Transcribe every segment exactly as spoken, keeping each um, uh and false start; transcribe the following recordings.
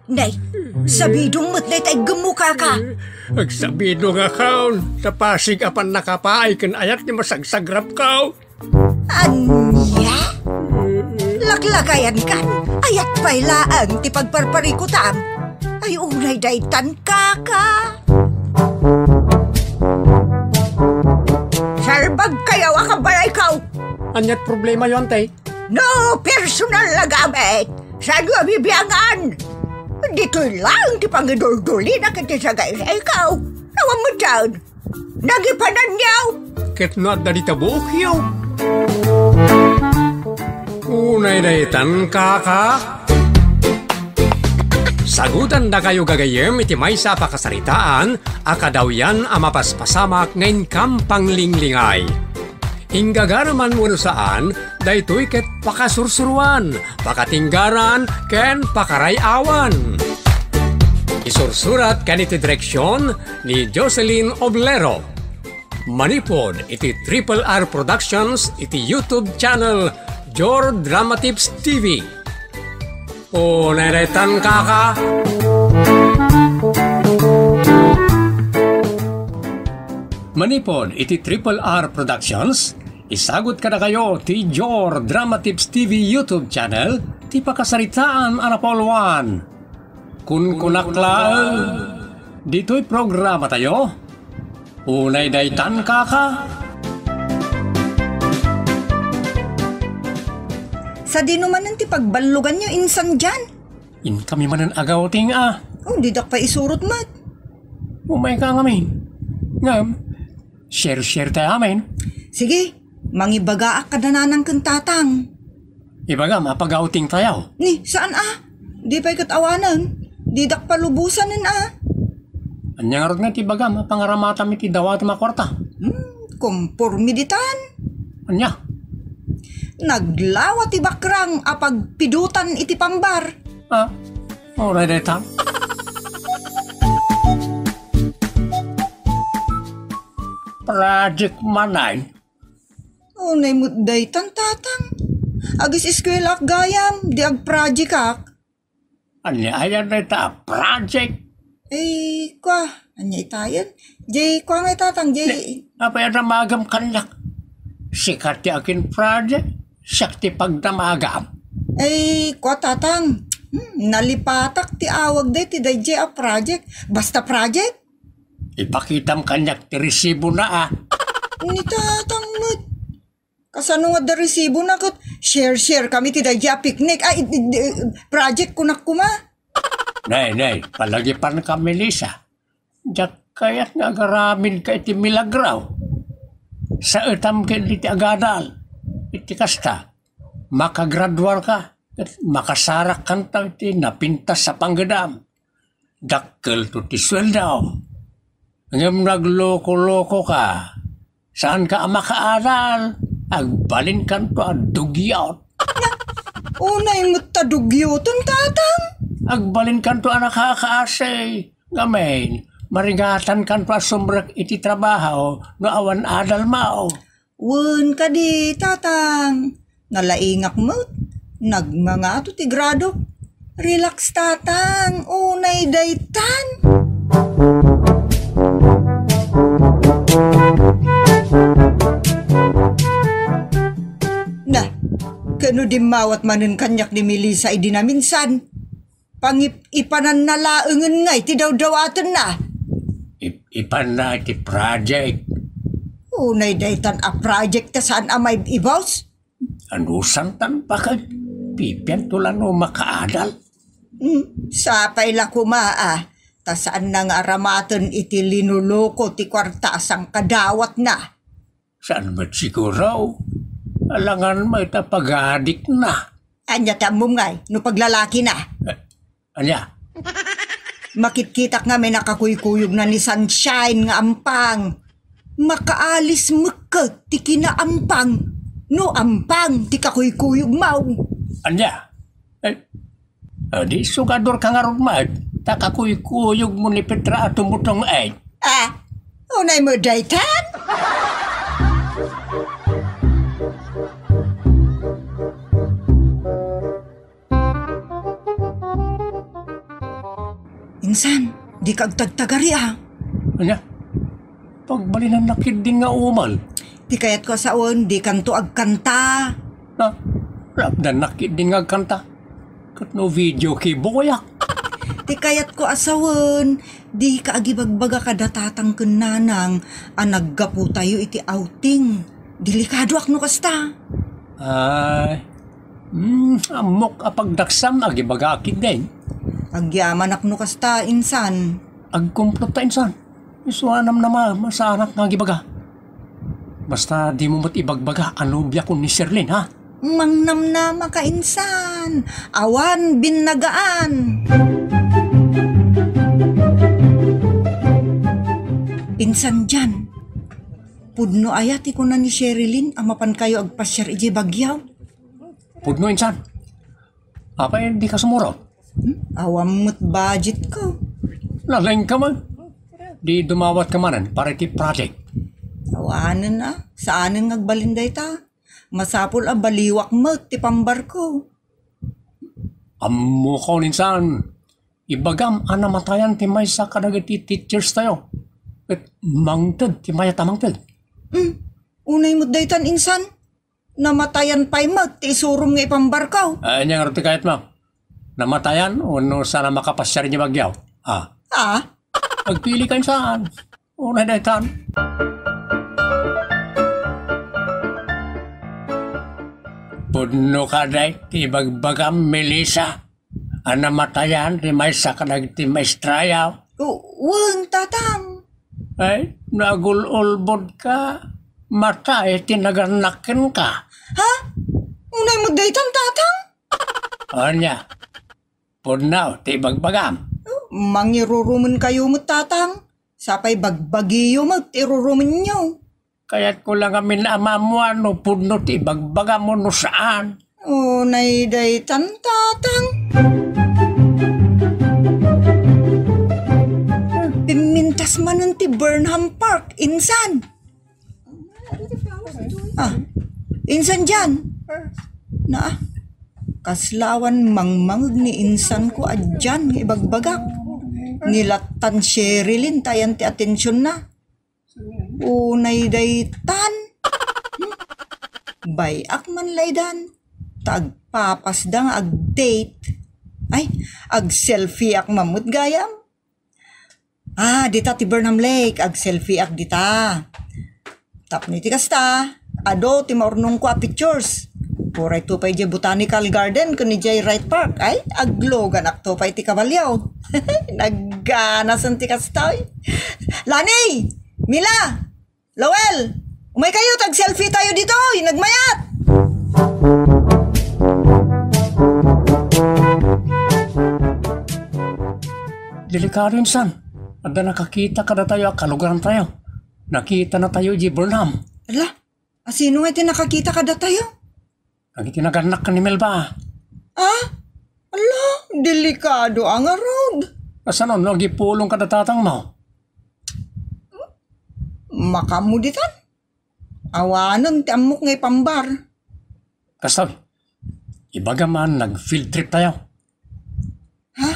Nay, sabidong met dayta iggemmo, kaka. Agsabidongakon, ta pasig a pannakapaay ken ayat ti masagsagrapko. Ania? Laklakayankan, ayat pay laeng ti pagparparikutam. Ay, unay daytan, kaka. Sarbagkayo a kabalayko. Ania't problemayo, ante? No personal a gamit, saanyo a bibiangan? Ditoy laeng ti pangiduldulina ken ti sagaysayko. Awan met dayta. Nagipananyo. Ket no adda dita buokyo. Unay daytan, kaka. Sagutandakayo gagayyem iti maysa a pakasaritaan a kadawyan a mapaspasamak nga inkam panglinglingay. Inggagaraman wenno saan, daytoy ket pakasursuroan, pakatinggaran, ken pakaray-awan. Isursurat ken iti direksion ni Jocelyn Oblero. Manipud iti Triple R Productions iti YouTube channel Jor Dramatips T V. O, neretan, kaka. Manipud iti Triple R Productions, isagut kadakayo ti Jor Dramatips T V YouTube channel ti pakasaritaan a napauluan. Kunkunak laeng, ditoy programatayo, unay daytan, kaka. Sadino manen ti pagballuganyo insan diay? Inkami manen a gawting a. Oh, didak pay isurot met. Umayka ngamin. Ngem, share-share tayo amin. Sige, mangibagaak kada nanang ken tatang. Ibagam a pagawting tayo. Ni, saan a? Di pay ket awanen. Didak palubosanen a. Ania ngarud nga ti ibagam a pangaramatam iti dawatem a kuarta? Hmm, komporme ditan. Ania? Naglawa ti bakrang a pagpidutan iti pangbar. Ah, uray dayta. Project manen. Unay met daytan, tatang. Agis-eskuelaak gayam, di agprojektak. Ania aya dayta a project? Eh, kua, ania itayen? Jay, kua nga itatang, jay. Apay a damagam kaniak? Sika ti akin project, siak ti pagdamagam. Eh, kua, tatang. Hmm, nalipatak ti awag day ti dayjay a project. Basta project? Ipakitam kaniak ti resibona, a. Ni tatang met. Kasano nga da resibona ket share-share kami ti dayjay a picnic? Ay, di, di, project kunak koma. Nay, nay, palagipan ka, Melissa. Diak kayat nga agaramidka iti milagro. Saetam ket iti agadal. Iti kasta, makagraduarka, ket makasarakkanto iti napintas a panggedam. Dakkelto ti sueldom. Ngem nagloko-lokoka. Saanka a makaadal. Agbalinkanto a dugyot. Unay met ta dugyoten, tatang. Agbalinkanto a nakakaasi. Ngamin, marigatankanto a sumrek iti trabaho no awan adalmo. Wen kadi, tatang. Nalaingak met. Nagmangato ti gradok. Relax, tatang. Unay daytan. Na, ken no dimmawat manen kaniak ni Melissa idi naminsan. Pangip-ipananna laengen ngay ti dawdawatenna. Ip-ipanna iti project. Unay daytan a project ta saan a maib-ibus? Anusantan pa ket pipianto la no makaadal? Hmm, sapay la koma a, ta saanna nga aramaten iti linoloko ti kuarta a sangkadawatna. Saan met siguro? Alangan met a pagadikna. Ania ti ammom ngay no paglalakina? Eh, ania? Makitkitak ngamin a kakuykuyogna ni Sunshine nga ampang. Makaalis met ket ti kinaampang no ampang ti kakuykuyogmo. Ania? Eh, adi, sugadorka ngarud met, ta kakuykuyogmo ni Petra a tumutong-eg. Ah, unay met daytan? Insan, dika agtagtagari, a. Ania? Pagbalinannak ketdin nga umel. Ti kayatko a sawen, dikanto agkanta. Ha? Lapdannak ketdin nga agkanta. Ket no video key boyak. Ti kayatko a sawen, dika agibagbaga kada tatang ken nanang a naggaputayo iti outing. Delikadoak no kasta. Ay, hmm, ammok a pagdaksam, agibagaak ketdin. Agyamanak no kasta, insan. Agkumplotta, insan. Isu a namnama, masaanak nga agibaga. Basta dimo met ibagbaga a nobiakon ni Sherlyn, ha? Mangnamnama ka, insan. Awan binnagaan. Insan Jan, pudno aya ti kuna ni Sherilyn a mapankayo agpasiar idiay Baguio? Pudno, insan. Apay, dika sumurot? Hmm? Awan met budgetko. Nalengka man. Di dumawat ka manen para iti project. Awanen a, saanen nga agbalin dayta. Masapul a baliwak met ti pambarko. Ammokon, insan. Ibagam a namatayan ti maysa kadagiti teachers tayo. Ket mangted ti mayat a mangted. Hmm. Unay met daytan, insan. Namatayan pay met ti isurom nga ipambarko. Ay, ania ngarud ti kayatmo? Namatayan wenno saan a makapasiar idiay Baguio? Ah. Ah? Agpili ka, insan. Unay daytan. Pudno kadi ti ibagbagam, Melissa, a namatayan ti maysa kadagiti maestrayo? O, wen, tatang. Ay, no agul-ulbod ka, matay ti nagannak kenka. Ha? Unay met daytan, tatang? Ania? Pudno ti ibagbagam. Mangirurumen kayo met, tatang. Sapay bagbagiyo met ti irurumenyo. Kayatko la ngamin a maammuan no pudno ti ibagbagam wenno saan. Unay daytan, tatang. Pimmintas manen ti Burnham Park, insan. Ah, insan Jan. Na, kasla awan mangmangeg ni insanko a Jan nga ibagbagak. Ni lattan Sherilyn tayan ti atensionna. Unay daytan. Bay-ak man laydan. Ta agpapasda nga ag-date. Ay, ag-selfie-ak man met gayam. Ah, dita ti Burnham Lake. Ag-selfie-ak dita. Tapno iti kasta, adu ti maurnongko a pictures. Uray to pay idiay Botanical Garden ken idiay Wright Park. Ay, agluganakto pay ti kabalio. Nagganasen ti kasta, oy. Lani! Mila! Lowell! Umay kayo, tag-selfie tayo ditoy! Nagmayat! Delikado, insan. Adda nakakita kadatayo a kalugaran tayo. Nakita na tayo idiay Burnham. Ala, asino nga iti nakakita kadatayo? Dagiti nagannak ken ni Melba. Ah? Ala, delikado a ngarud. Kasano no agipulong kada tatangmo? Makaammo ditan? Awanen ti ammok nga ipambar. Kastoy, ibagam a nag-field trip tayo. Ha?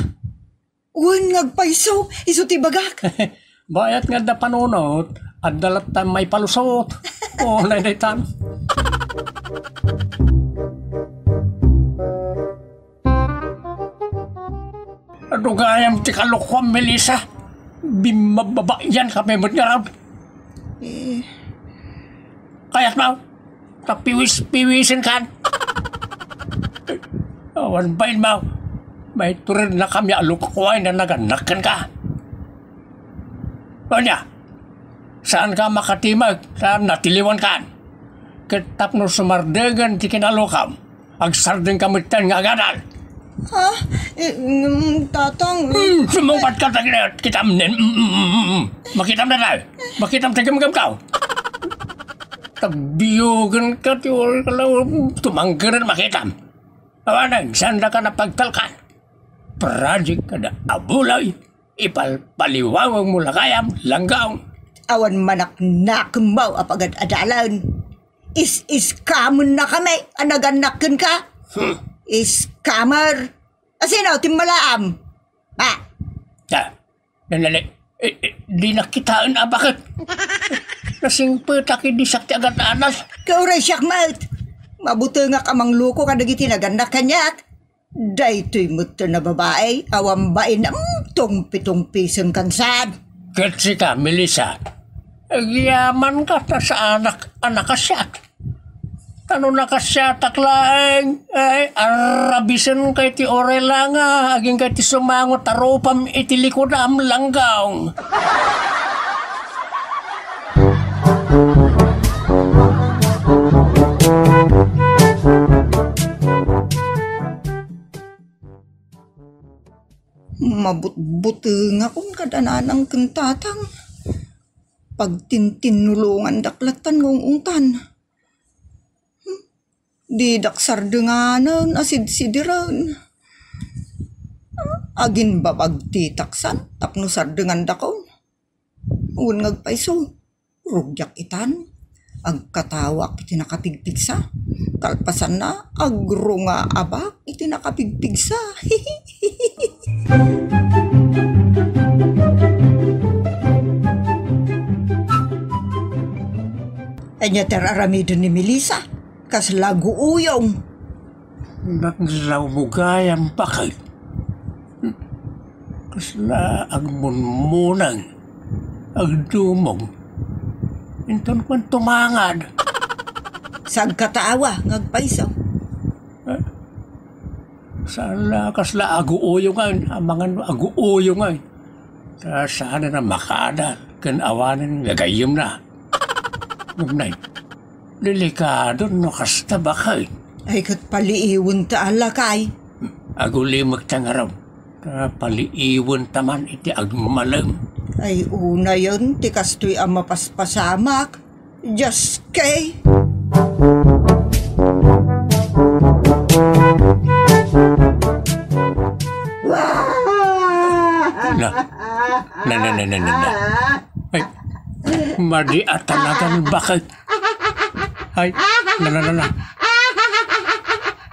Wen nga agpayso, isu ti bagak. Bayat nga adda panunot, adda latta maipalusot. Oo, naydaytan. Adu gayam ti kalokoam, Melissa. Bimmababaian kami met ngarud. Eh. Kayatmo? Tapiwis-piwisenkan. Awan bainmo. Maiturednakami a lukakuay nga nagannak kenka. Ania, saanka makatimeg ta natiliwankan? Ket tapno sumardegen ti kinalukam, agsardengka metten nga agadal. Ha? Eh, mm, tatang, eh. Hmm, sumungbat ka, tagna, kitam nen. Mm, mm, mm, mm. Makitam na tayo. Makitam, tagamgam ka. Tagbiyogan ka, ti wala ka lang, tumanggeren, makitam. Awanan, saan da ka napagtalkan? Project ka da, abuloy. Ipalpaliwawang mo lakayam, langgaw. Awan manaknakembaw a pagad-adalan. Is-iskamen na kami a nagannak kenka. Hmm. Scammer. Asino, timmalaam? Ah. Ta, nanali, eh, eh, di nakitaen a baket. Nasingpetak idi siak ti agananas. Kauray siak met. Mabutengak a mangluko kadagiti nagannak kaniak. Daytoy met a babai, awan bain, mm, tungpi-tungpisen kansan. Ket sika, Melissa, agyamanka ta saanak a nakasiat. Ta no nakasiatak laeng, ay, arabisenka iti orela nga, agingga iti sumango ta rupam iti likudam, langgaw. Mabutbutengakon kada nanang ken tatang. Pagtintinnulongandak lattan nga ung-ungtan. Hmm, didak sardenganen a sidsidiren. Aginbabag ti taksan tapno sardengandakon. Wen nga agpayso, rugiak itan. Agkatawaak iti nakapigpigsa. Kalpasanna, agrungaabak iti nakapigpigsa. Ania ti ar-aramiden ni Melissa? Kasla guuyong. Naglaw mo gayam, bakit? Kasla agmunmunang, agdumog. Inton man tumangad. Sagkataawa nga agpayso. Eh, saan la kasla aguuyongan, amangan no aguuyongan. Ta saan a makaada, ken awanen gagayyemna. Ngem nay, delikado no kasta, bakit? Ay, ket paliiwen ta a lakay. Agulimek ta ngarud. Ta paliiwen ta man iti agmalem. Ay, unayen ti kastoy a mapaspasamak. Just kay. Na, na, na, na, na, na, na. Ay, madi a talagan bakit? Ay, na, na, na, na.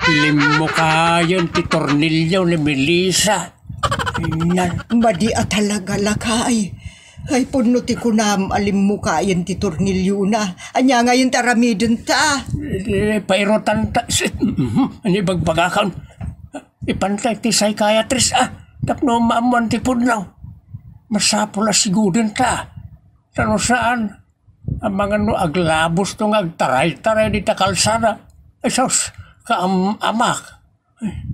Limmukayen ti tornilyo ni Melissa. Ay, na. Madi a talaga, lakay. Ay, pudno ti kunam a limmukayen ti tornilyona. Ania ngayen ti aramidenta? Eh, pairotanta. Mhm. Ania ibagbagakon? Ipanta iti psychiatrist, ah, tapno maammuan ti pudno. Masapul a sigudenta. Ta no saan, amangan no aglabusto nga agtaraytaray dita kalsada. Ay, sus, kaam-amak. Ay,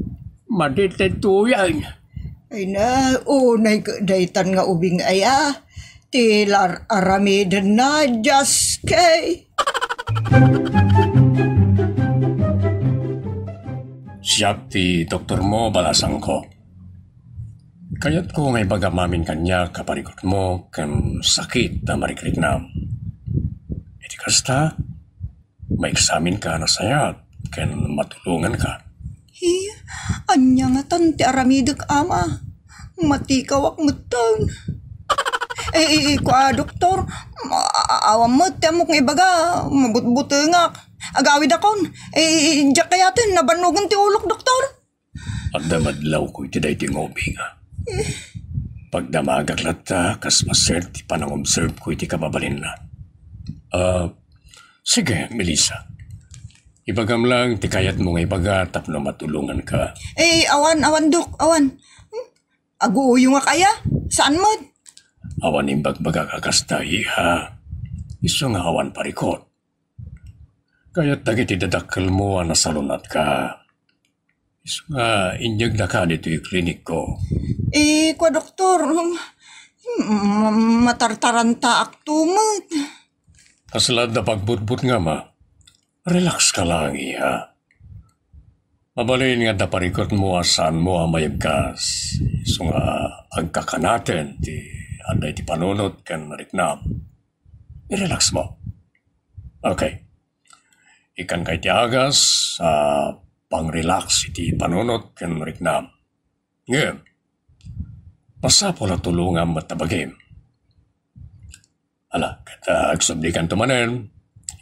madi ti tuyan. Ay na, unay ka daytan nga ubing aya. Ti lar-, aramidenna, just kay. Siak ti doktor mo, balasangko. Kayatko nga ibagam amin kaniak a parikutmo ken sakit a marikriknam. Iti kasta, maeksaminka a nasayaat ken matulonganka. Hi, ania ngatan ti aramidek, ama? Matikawak metten. Eh, eh, eh, kua, doktor, a-, a-, awan met ti ammok nga ibaga, mabutbutengak. Agawidakon. Eh, eh, eh, diak kayaten, nabannogen ti ulok, doktor. Adda madlawko iti daytoy nga ubing. Pagdamagak latta, kas paset ti panangobserbko iti kababalinna. Ah, sige, Melissa. Ibagam lang ti kayatmo nga ibaga tapno matulonganka. Eh, awan, awan, Dok, awan. Hmm? Aguuyongak aya? Saan met? Awan imbagbagak a kasta, iha. Isu nga awan parikot. Kayat dagiti dadakkelmo a nasalunatka. Isu nga inyegdaka ditoy klinikko. Eh, kua, doktor, mm, matartarantaak to met. Kasla adda pagbutbutngam, a? Relax ka lang, iha. Mabalin nga adda parikutmo a saanmo a maibkas. Isu nga agkakanaten ti adda iti panunot ken riknam. I-relax mo. Okay. Ikkanka iti agas a pang-relax iti panunot ken riknam. Ngem, masapul a tulongam met a bagim. Ala, ket, ah, agsublikanto manen.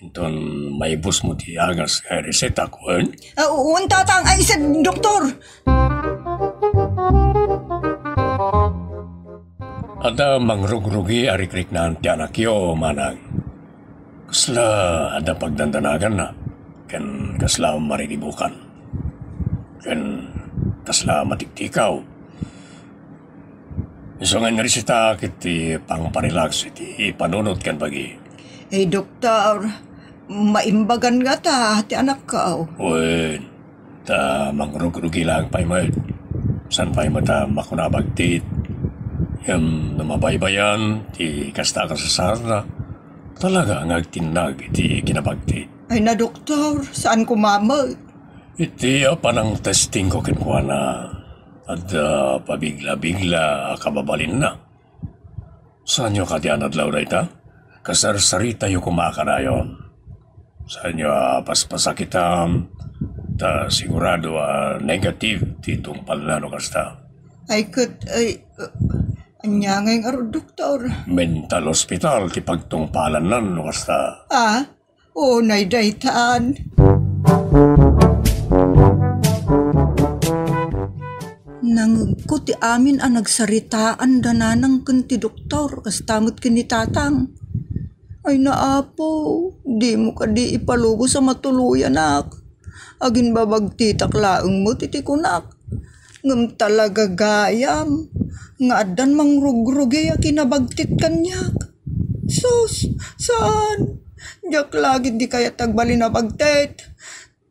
Inton maibusmo ti agas nga iresetak, wen? Ah, wen, tatang. Ay, isu, doktor. Adda mangrugrugi a rikriknaan ti anakyo, manang. Kasla adda pagdandanaganna, ken kasla mariribukan, ken kasla matiktikaw. Isu nga inresitaak iti pangparelax iti panunot ken bagi. Eh, doktor, maimbagan ngata ti anakko. Wen, ta mangrugrugi laeng pay met. Saan pay met a makuna a bagtit. Ngem no mabaybayan ti kasta a kasasaadna, talaga nga agtinnag iti kinabagtit. Ay na, doktor, saan koma met? Iti apanangtestingko kenkuana, adda pabigla-bigla a kababalinna. Saanyo kadi a nadlaw dayta? Kasarsaritayo koma kanayon. Saanyo a paspasakitam, ta sigurado a negative ti tungpalna no kasta. Ay, ket, ay, uh, ania ngay ngarud, doktor? Mental hospital ti pagtungpalanna no kasta. Ah? Unay daytan. Nangegko ti amin a nagsaritaan da nanang ken ti doktor, kasta met ken ni tatang. Ay na, Apo, dimo kadi ipalubos a matuloyanak. Agimbabagtitak laeng met iti kunak. Ngem talaga gayam nga addan mangrugrugi a kinabagtit kaniak. Sus, saan? Diak la ketdi kayat agbalin a bagtit.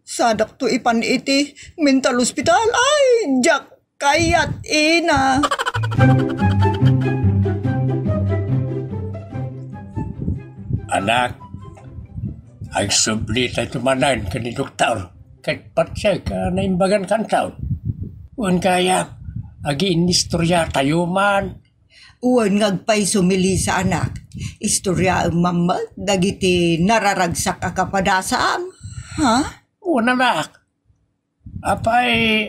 Sadakto ipan iti mental hospital. Ay, diak kayat, ina. Anak, agsubli tayo manen ken ni doktor. Ket patiek a naimbagan kantaon. Wen kaya, agiinnistoriatayo man. Wen nga agpayso, Melissa, anak. Istoriaem man met dagiti nararagsak a kapadasam. Ha? Wen, anak. Apay,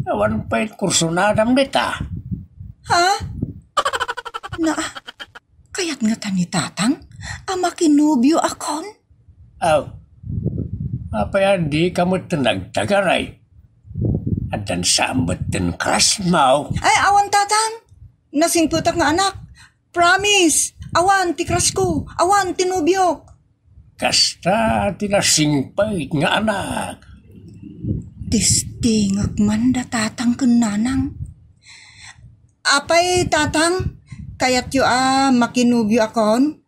awan pay kursonadam dita? Ha? Na, kayat ngata ni tatang a makinobioakon? Aw, apay a dika metten nagtagaray? Addan saan metten crush mo? Ay, awan, tatang. Nasingpetak nga anak. Promise, awan ti crush ko, awan ti nobiok. Kasta ti nasingpet nga anak. Testingek man da tatang ken nanang. Apay, tatang, kayatyo a makinobioakon?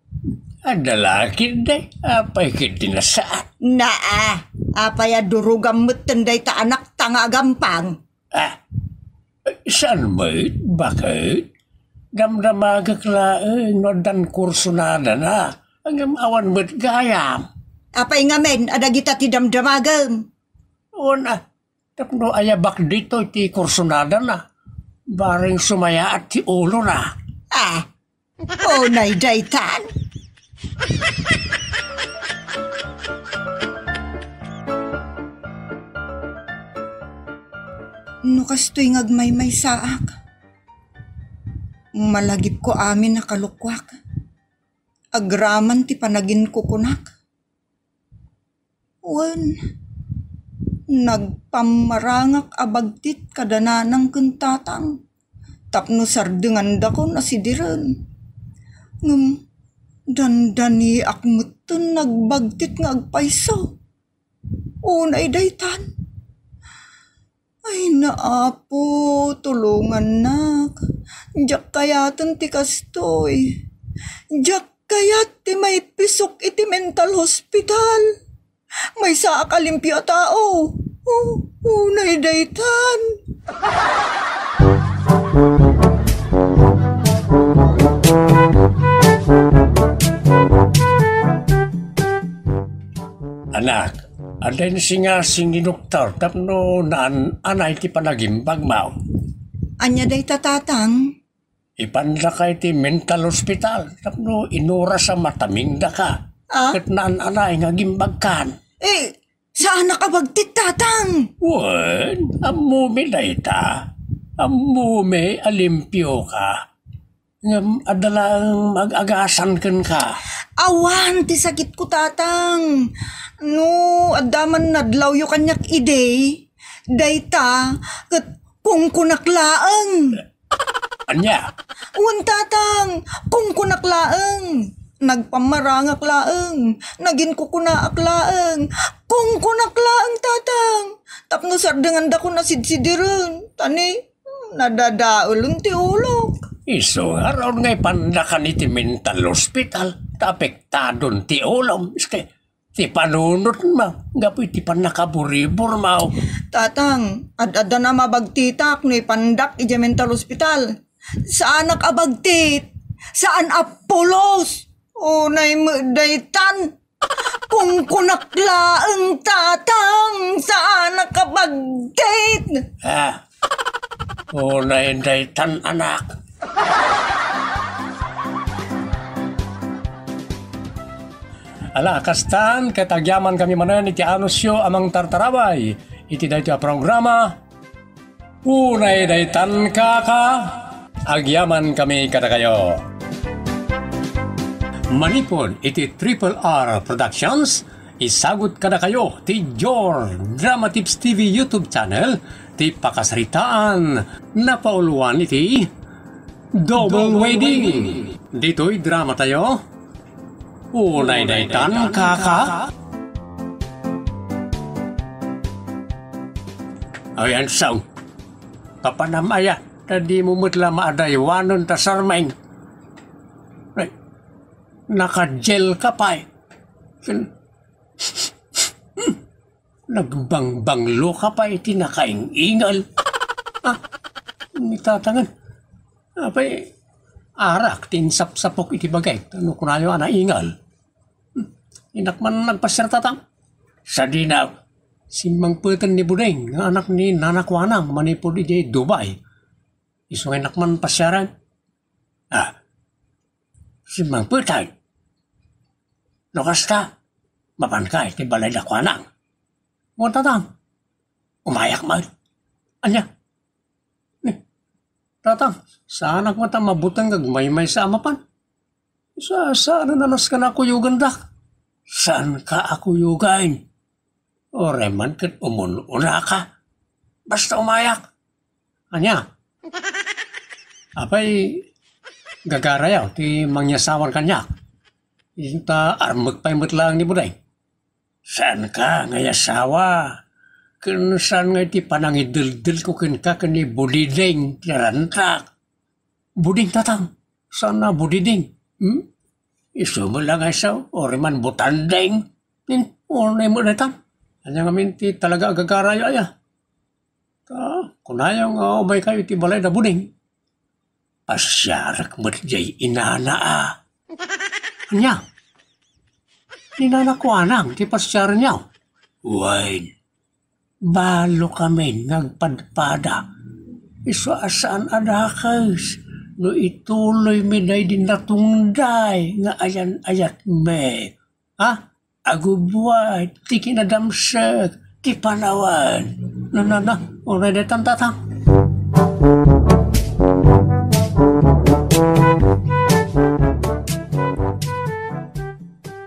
Adda la ketdi, apay ketdi na saan? Naa, apay a durogam metten dayta anakta nga agampang? Ah, saan met? Baket? Damdamagek laeng no addan kursonadana, ngem awan met gayam. Apay ngamin a dagita ti damdamagem? Wen, ah, tapno ayabak ditoy ti kursonadana, bareng sumayaat ti ulona. Ah, unay daytan. No kastoy nga agmaymaysaak, malagipko amin a kalokuak. Agraman ti panaginkukunak. Wen, nagpammarangak a bagtit kada nanang ken tatang tapno sardengandakon a sidiren. Ngem dandaniak metten nagbagtit nga agpayso. Unay daytan. Ay na, Apo, tulongannak. Diak kayaten ti kastoy. Diak kayat ti maipisok iti mental hospital. Maysaak a limpio a tao. Oh, unay daytan. Anak, adda insingasing ni doktor tapno naan-anay ti panagimbagmo. Ania dayta, tatang? Ipandaka iti mental hospital tapno inuras a matamingdaka. Ah? Ket naan-anay nga agimbagkan. Eh, saanak a bagtit, tatang. Wen, ammomi dayta. Ammomi a limpioka. Ngem adda laeng mag-agasan kenka. Awan ti sakitko, tatang. No adda man nadlawyo kaniak idi, dayta ket kunkunak laeng. Ania? Wen, Tatang, kungkunak laeng. Nagpammarangak laeng. Naginkukunaak laeng. Kungkunak laeng, Tatang. Tapno sardengandakon a sidsidiren. Ta ni, nadadaelen ti ulok. Isu ngarud nga ipandakan iti mental hospital. Ta apektadon ti ulom. Iske, ti panunotmo, gapu iti pannakaburibur, mao. Tatang, ad-adda a mabagtitak no ipandak idiay mental hospital. Saanak a bagtit, saan a pulos. Unay met daytan. Kungkunak laeng, Tatang, saanak a bagtit. Ah, unay daytan, anak. Ala, kastan, ket agyamankami manen iti anusyo a mangtartaraway iti daytoy a programa. Unay daytan, kaka, agyamankami kadakayo. Manipud iti Triple R Productions, isagut kadakayo ti Jor Drama Tips T V YouTube channel, ti pakasaritaan, napauluan iti Double Wedding. Ditoy dramatayo, unay daytan, kaka. Ayan, sao. Papanam aya, ta dimo met la maadaywanen ta sarmeng. Ay, naka-gel ka pay. Ken, nagbangbanglo ka pay iti nakaing-ingal. Ah, ni Tatang, apay, arak ti insapsapok iti bagek, no kunayo a naingal. Hmm, innak man nagpasiar, Tatang. Sadina, simmangpeten ni Budeng nga anak ni Nana Kuanang manipud idiay Dubai. Isu nga innak man pasiaran. Ah, simmangpeten. No kasta, mapanka iti balay da Kuanang. Wen, Tatang, umayak man. Ania? Ni, Tatang, saanak met a mabuteng nga agmaymaysa a mapan. Sa, saan a nanas ka na kuyogendak? Saan ka a kuyogen? Uray man ket umun-una ka. Basta umayak. Ania? Apay, gagarayaw ti mangyasawan kaniak. Inta armek pay met laeng ni Budeng. Saan ka nga yasawa? Ken saan nga iti panangideldel ko kenka ken ni Budiding ti narantak? Buding, Tatang. Saan a Budiding? Hmm? Isu met la nga isu, uray man Butanding. Hmm? Unay met daytan. Ania ngamin ti talaga agagarayo aya? Ta, kunayo nga umaykayo iti balay da Buding. Pasiarek met jay inana a. Ania? Ni Nana Kuanang ti pasiarenyo? Wen, balo kamin nga agpadpada. Isu a saan a dakes no ituloymi daydi natungday nga ayan-ayatmi. Ha? Agubbuay ti kinadamsek ti panawen. Na, na, na, uray daytan, Tatang.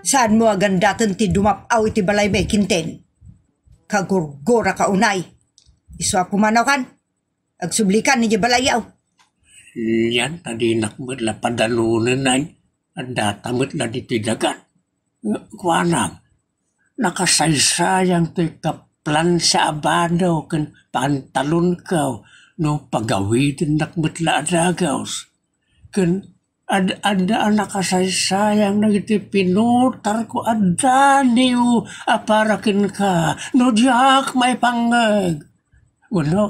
Saanmo a gandaten ti dumap-aw iti balaymi, Kinten? Kagurguraka unay. Isu a pumanawkan. Agsublikan idiay balayyo. Yan, ta dinak met la padanonen, ay. Addata met la ditoy dagan. Kuanam, nakasaysayang toy kaplan sa abado ken pantalonko no pagawidennak met la a dagus. Ken ad-adda a nakasaysayang dagiti pinutarko a daniw a para kenka no diak maipangngeg. Wenno,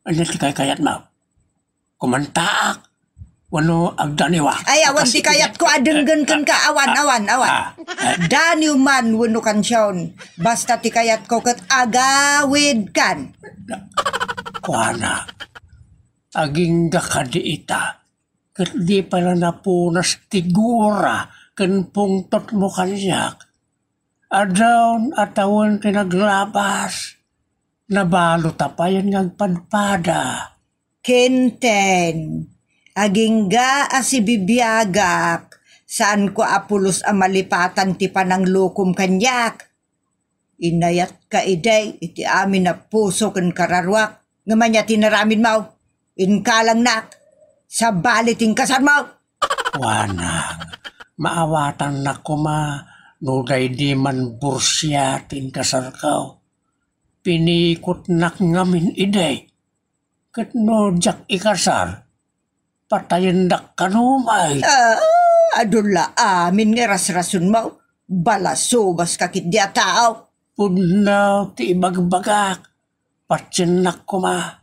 ania ti kaykayatmo? Kumantaak wenno agdaniwak? Ay, awan ti kayatko a denggen kenka. Awan, awan, awan. Ah, ah. Daniw man wenno kansion. Basta ti kayatko ket agawidkan. Kuana, agingga kadi ita, ket di pay la napunas ti gura ken pungtotmo kaniak. Adun a tawen ti naglabas, nabalota payen nga agpadpada. Kinten, agingga a sibibiagak, saanko a pulos a malipatan ti pananglokom kaniak. Inayatka idi iti amin a puso ken kararuak, ngem ania ti inaramidmo? Inkalangnak. Sabali ti inkasarmo. Kuanang, maawatannak koma no daydi man bursia ti inkasarko. Pinikotnak ngamin idi. Ket no diak ikasar, patayendak kano met. Ah, adu la amin nga rasrasonmo. Balasobaska ketdi a tao. Pudno ti ibagbagak. Patiennak koma.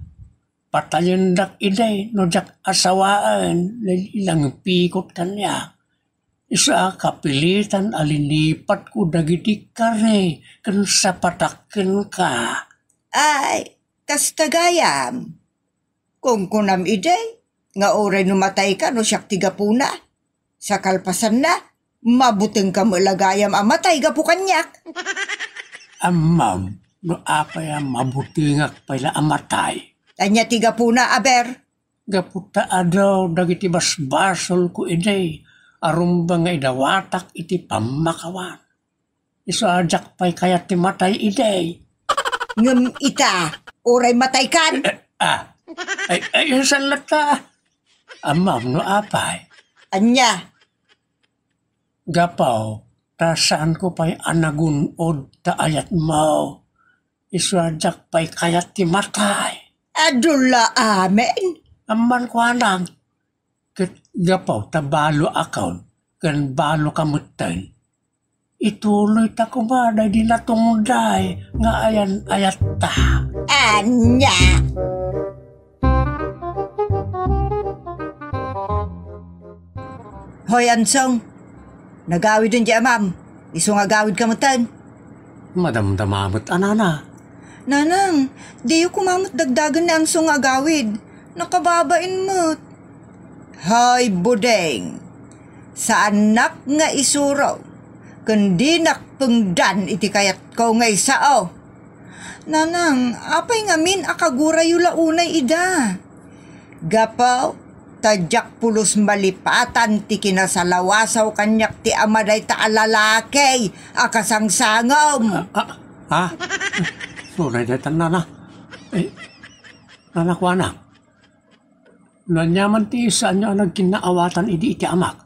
Patayendak idi no diak asawaen, lagipikot kaniak. Isu a kapilitan a linipatko dagiti kari ken sapatak kenka. Ay, kasta gayam. Kunkunam idi nga uray no matayka no siak ti gapuna. Sa kalpasanna, mabutengka met la gayam a matay gapu kaniak. Ammom, no apay a mabutengak pay la a matay? Ania ti gapuna, aber? Gapu ta adu dagiti basbasolko idi a rumbeng nga idawatak iti pammakawan. Isu a diak pay kayat ti matay idi. Ngem ita, uray mataykan. Eh, ah. Ay, ay, saan latta? Ammom no apay? Ania? Gapu ta saanko pay a nagun-od ta ayatmo. Isu a diak pay kayat ti matay. Adu la amin. Amman kuanang, ket gapu ta balo a kaon ken balo ka metten, ituloyta koma daydi natungday nga ayan-ayatta. Ania? Hoy, Ansong, nagawiden diay amam. Isu nga agawidka metten. Madamdama met a nana. Nanang, diyo koma met dagdagen ni Ansong nga agawid. Nakababain met. Hay, Budeng, saannak nga isuro, ken dinak pengdan iti kayatko nga isao. Nanang, apay ngamin a kagurayo la unay ida? Gapu ta diak pulos malipatan ti kinasalawasaw kaniak ti ama dayta a lalaki a kasangsangom. Ah, ah, ha? Unay dayta, nana. Eh, nana kuana. No aniaman ti saanyo a nagkinnaawatan idi iti amak,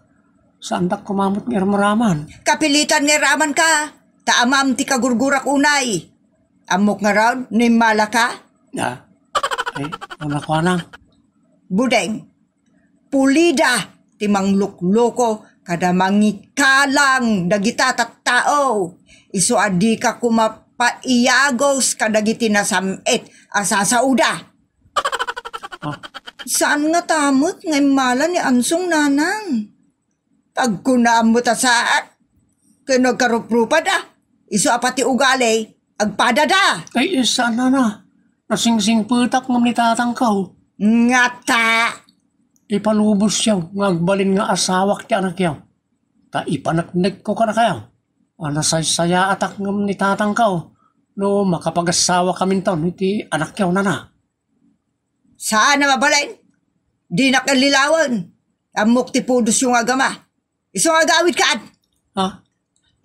saandak koma met nga iramraman. Kapilitan nga iramanka, ta amam ti kagurgurak unay. Ammok ngarud no immalaka? Ah, ay, ano kuana? Budeng, pulida ti manglukloko kada mangikalang dagita tattao. Isu a dika koma paiyagos kadagiti nasam-it a sasaoda. Ah. Saan ngata met nga immala ni Ansong, nanang? Pagkunaam met a saan. Ken no agkaruprupada, isu a pati ugali, agpadada. Ay, saan, nana. Nasingsingpetak ngem ni tatangko. Ngata! Ipalubosyo nga agbalin nga asawak ti anakyo. Ta ipaneknekko kadakayo a nasaysayaatak ngem ni tatangko no makapagasawakaminton iti anakyo, nana. Saan a mabalin? Dinak allilawen. Ammok ti pudosyo nga agama. Isu nga agawidkan. Ha?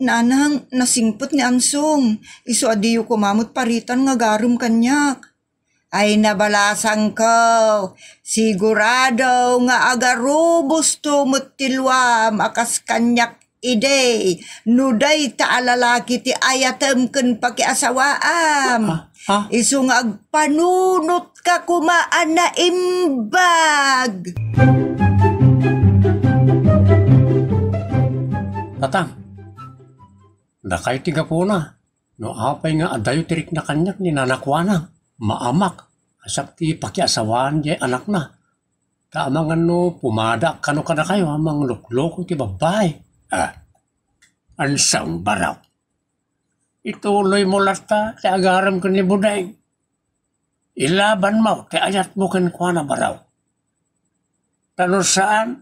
Nanang, nasingpet ni Ansong. Isu a diyo koma met paritan nga agarem kaniak. Ay, nabalasangko, sigurado nga agarubosto met ti luam a kas kaniak idi, no dayta a lalaki ti ayatem ken pakiasawaam. Ah, ah. Isu nga agpanunotka koma a naimbag. Tatang, dakay ti gapuna. No apay nga adayo ti rikna kaniak ni Nana Kuanang, maamak, a siak ti pakiasawaan diay anakna. Ta amangan no pumadaak kano kadakayo a manglukloko ti babbai. Ah, Ansong, Barok. Ituloymo latta ti agarem ken ni Budeng. Ilabanmo ti ayatmo kenkuana, Barok. Ta no saan,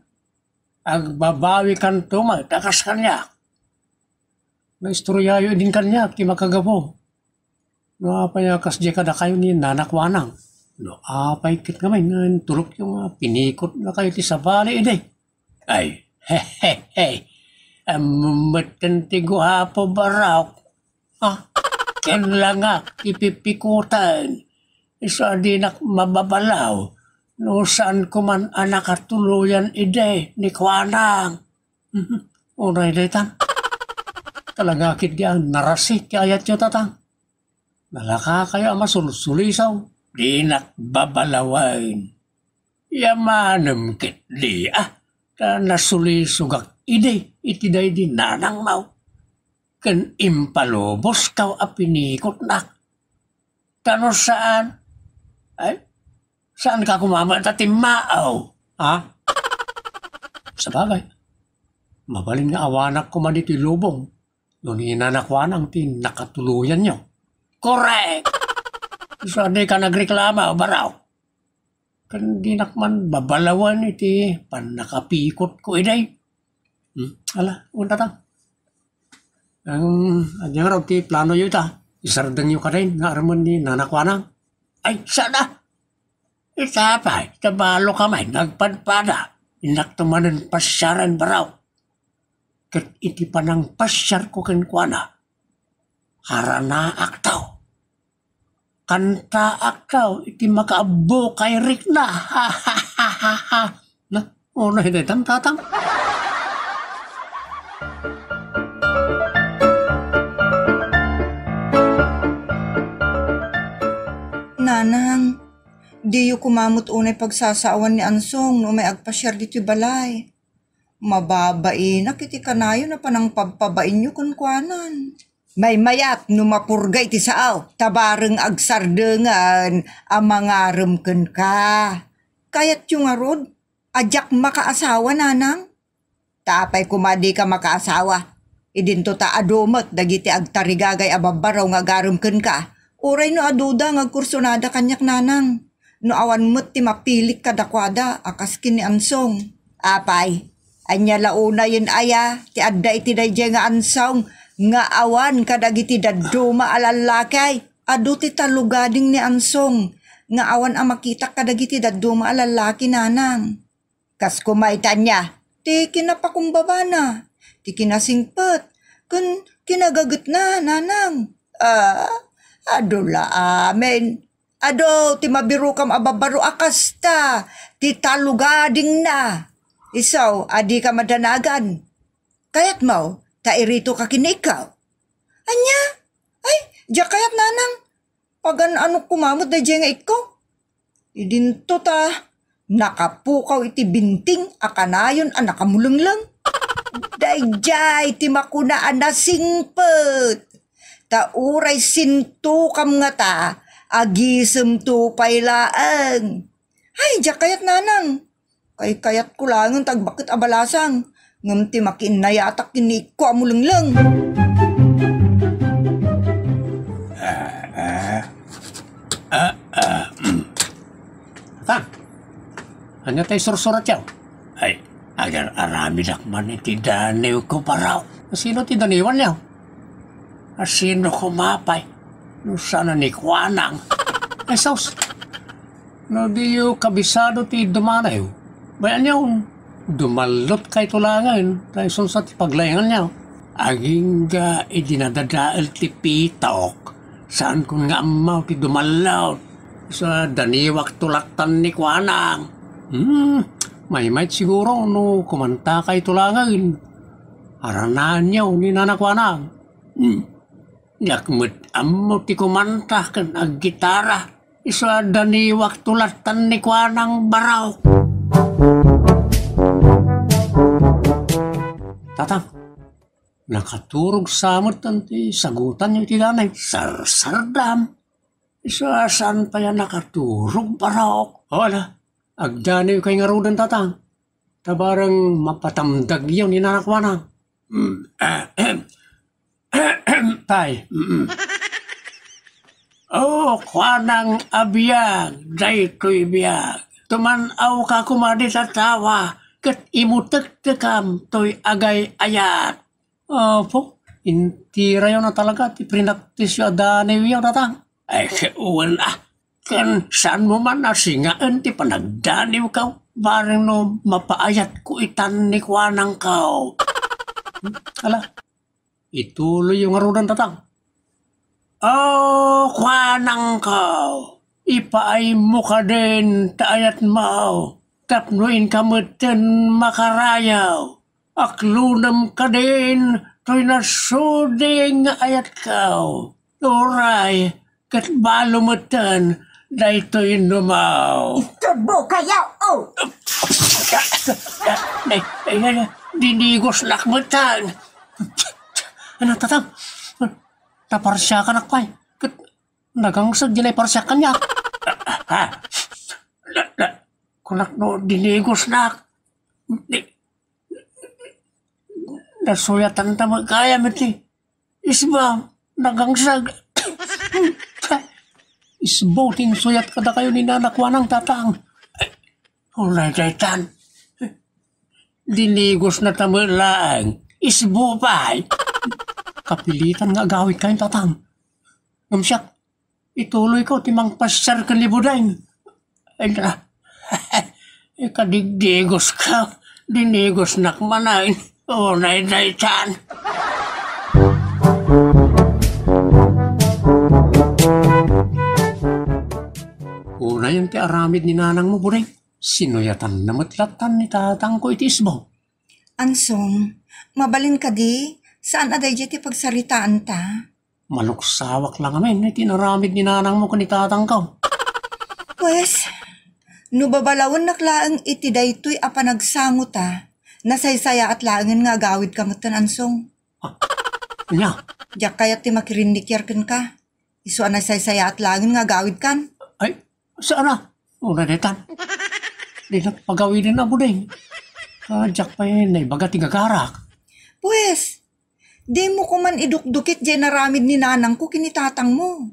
agbabawikanto met a kas kaniak. Naistoryayo idin kaniak ti makagapu. No apay a kasdiay kadakayo ni Nana Kuanang? No apay ket ngamin nga intulokyo nga pinikotnakayo ti sabali idi? Ay, he, he, he. Ammom metten ti guapo, Barok. Ah, ken langak ti pipikoten. Isu a dinak mababalaw. No saan ko man a nakatuloyan idi ni Kuanang. Mhm. Unay daytan. Talaga ketdi a narasik ti ayatyo, Tatang. Nalaka kayo a masulsulisaw. Dinak babalawen. Yamanem ketdi a ta nasulisogak idi iti daydi nanangmo. Ken impaluboskaw a pinikotnak. Ta no saan, ay, saanka koma met a timmaaw, ha? Sabagay, mabalin nga awanak koma ditoy lubong no ni Nana Kuanang ti nakatuloyanyo. Korek! Isu a dika nagreklama, Baraw. Ken dinak man babalawen iti pannakapikotko idi. Hmm, ala, unta ta. Ang, ania ngarud ti planoyo ita? Isardengyo kadin nga armen ni Nana Kuanang? Ay, saan a? Ita pay, ta balo ka met nga agpadpada. Innakto manen pasiaren, Baraw. Ket iti panangpasiarko kenkuana, haranaakto. Kantaakto iti makaabbo kay rikna. Na, unay daytan, Tatang. Nanang, diyo koma met unay pagsasaawan ni Ansong no umay agpasiar ditoy balay. Mababainak iti kanayon a panangpabpabainyo kenkuanan. Maymayat no mapurga iti sao, ta bareng agsardengen a mangarem kenka. Kayatyo ngarud a diak makaasawa, Nanang? Ta apay koma dika makaasawa? Idinto ta adu met dagiti agtarigagay a babbaraw nga agarem kenka. Uray no aduda nga agkursunada kaniak, Nanang. No awan met ti mapilik kadakuada a kas ken ni Ansong. Apay, ania la unayen aya ti adda iti daydiay nga Ansong nga awan kadagiti dadduma a lallaki? Adu ti talugading ni Ansong nga awan a makitak kadagiti dadduma a lallaki, Nanang. Kas koma ita ania, ti kinapakumbabana, ti kinasingpet, ken kinagagetna, Nanang. Ah, adu la amin. Adu ti mabirokam a babbaro a kasta ti talugadingna. Isu a dika madanagan. Kayatmo ta iritoka ken ni ikko? Ania? Ay, diak kayat, Nanang. Pagan-anok koma met daydiay nga ikko. Idinto ta nakapukaw iti binting a kanayon a nakamulengleng. Daydiay ti makuna a nasingpet. Ta uray sintokam ngata, agisemto pay laeng. Ay, diak kayat, Nanang. Kaykayatko laengen ti agbaket a balasang, ngem ti makiinnayatak ken ni ikko a mulengleng. Ah, ah. Ah, ah, mm. Tang, ania tay sursuratyo? Ay, agar-aramidak man iti daniwko, Baraw. Sino ti daniwanyo? A sino koma pay no saan a ni Kuanang? Ay, sus! No diyo kabisado ti dumanayo, bay-anyo, dumallotkayto laengen, ta isu sa ti paglaenganyo. Agingga idi nadadael ti pitok, saankon nga ammo ti dumallot. Sa daniwakto lattan ni Kuanang. Hmm, maymayat siguro no kumantakayto laengen. Haranaanyo ni Nana Kuanang. Hmm. Diak met ammo ti kumanta ken aggitara. Isu a daniwakto lattan ni Kuanang, Baraw. Tatang, nakaturog sa met ti sagutanyo iti danay. Sarsardam. Isu a saan pay a nakaturog, Baraw. O, ala, agdanewkayo ngaruden, Tatang. Ta bareng mapatamdagyo ni Nana Kuanang. Mm, ahem. Tay, mm. O, Kuanang a biag, daytoy biag. Tuman-awka koma dita tawa, ket imutektekam toy agay-ayat. Apo, intirayo na talaga ti prinaktisyo a daniwyo, Tatang. Ay, wen a. Ken saanmo man a singaen ti panagdaniwko, bareng no mapaayatko itan ni Kuanangko. Ala, ituloyyo ngaruden, Tatang. O, Kuanangko, Ipaaymo kadin ta ayatmo tapno inka metten makarayaw. Aklonem kadin toy nasudi nga ayatko. Uray, ket balo metten daytoy numaw. Iturbo kayo, oh! Ay, ay, ay, ay, dinigosnak metten. Ano, tatang? Naparsiakanak pay. Ket nagangsag di naiparsiak kaniak. Ha? Na, na, kunak no dinigosnak. Di, nasuyatan ta met gayam iti isba, nagangsag. Isba ti insuyat kadakayo ni nana kuanang, tatang. Ay, unay daytan. Dinigosna ta met laeng. Isba pay. Kapilitan nga agawidkayon, tatang. Ngem siak, ituloyko ti mangpasiar ken ni Budeng. Ay, na. Ikadigdigoska, dinigosnak manen. Unay daytan. Unayen ti aramid ni nanangmo, Budeng. Sinuyatanna met lattan ni tatangko iti isba. Ansong, mabalin kadi, saan a daydiay ti pagsaritaanta? Maluksawak la ngamin iti inaramid ni nanangmo ken ni tatangko. Pues, no babalawennak laeng iti daytoy a panagsangota, nasaysayaat laengen nga agawidka metten, Ansong. Ah, ania? Diak kayat ti makirinnikiar kenka. Isu a nasaysayaat laengen nga agawidkan. Ay, saan a? Una daytan. Dinak pagawiden a, Budeng. Ah, diak pay naibaga ti gagarak. Pues, dimo koman idukdukit diay inaramid ni nanangko ken ni tatangmo.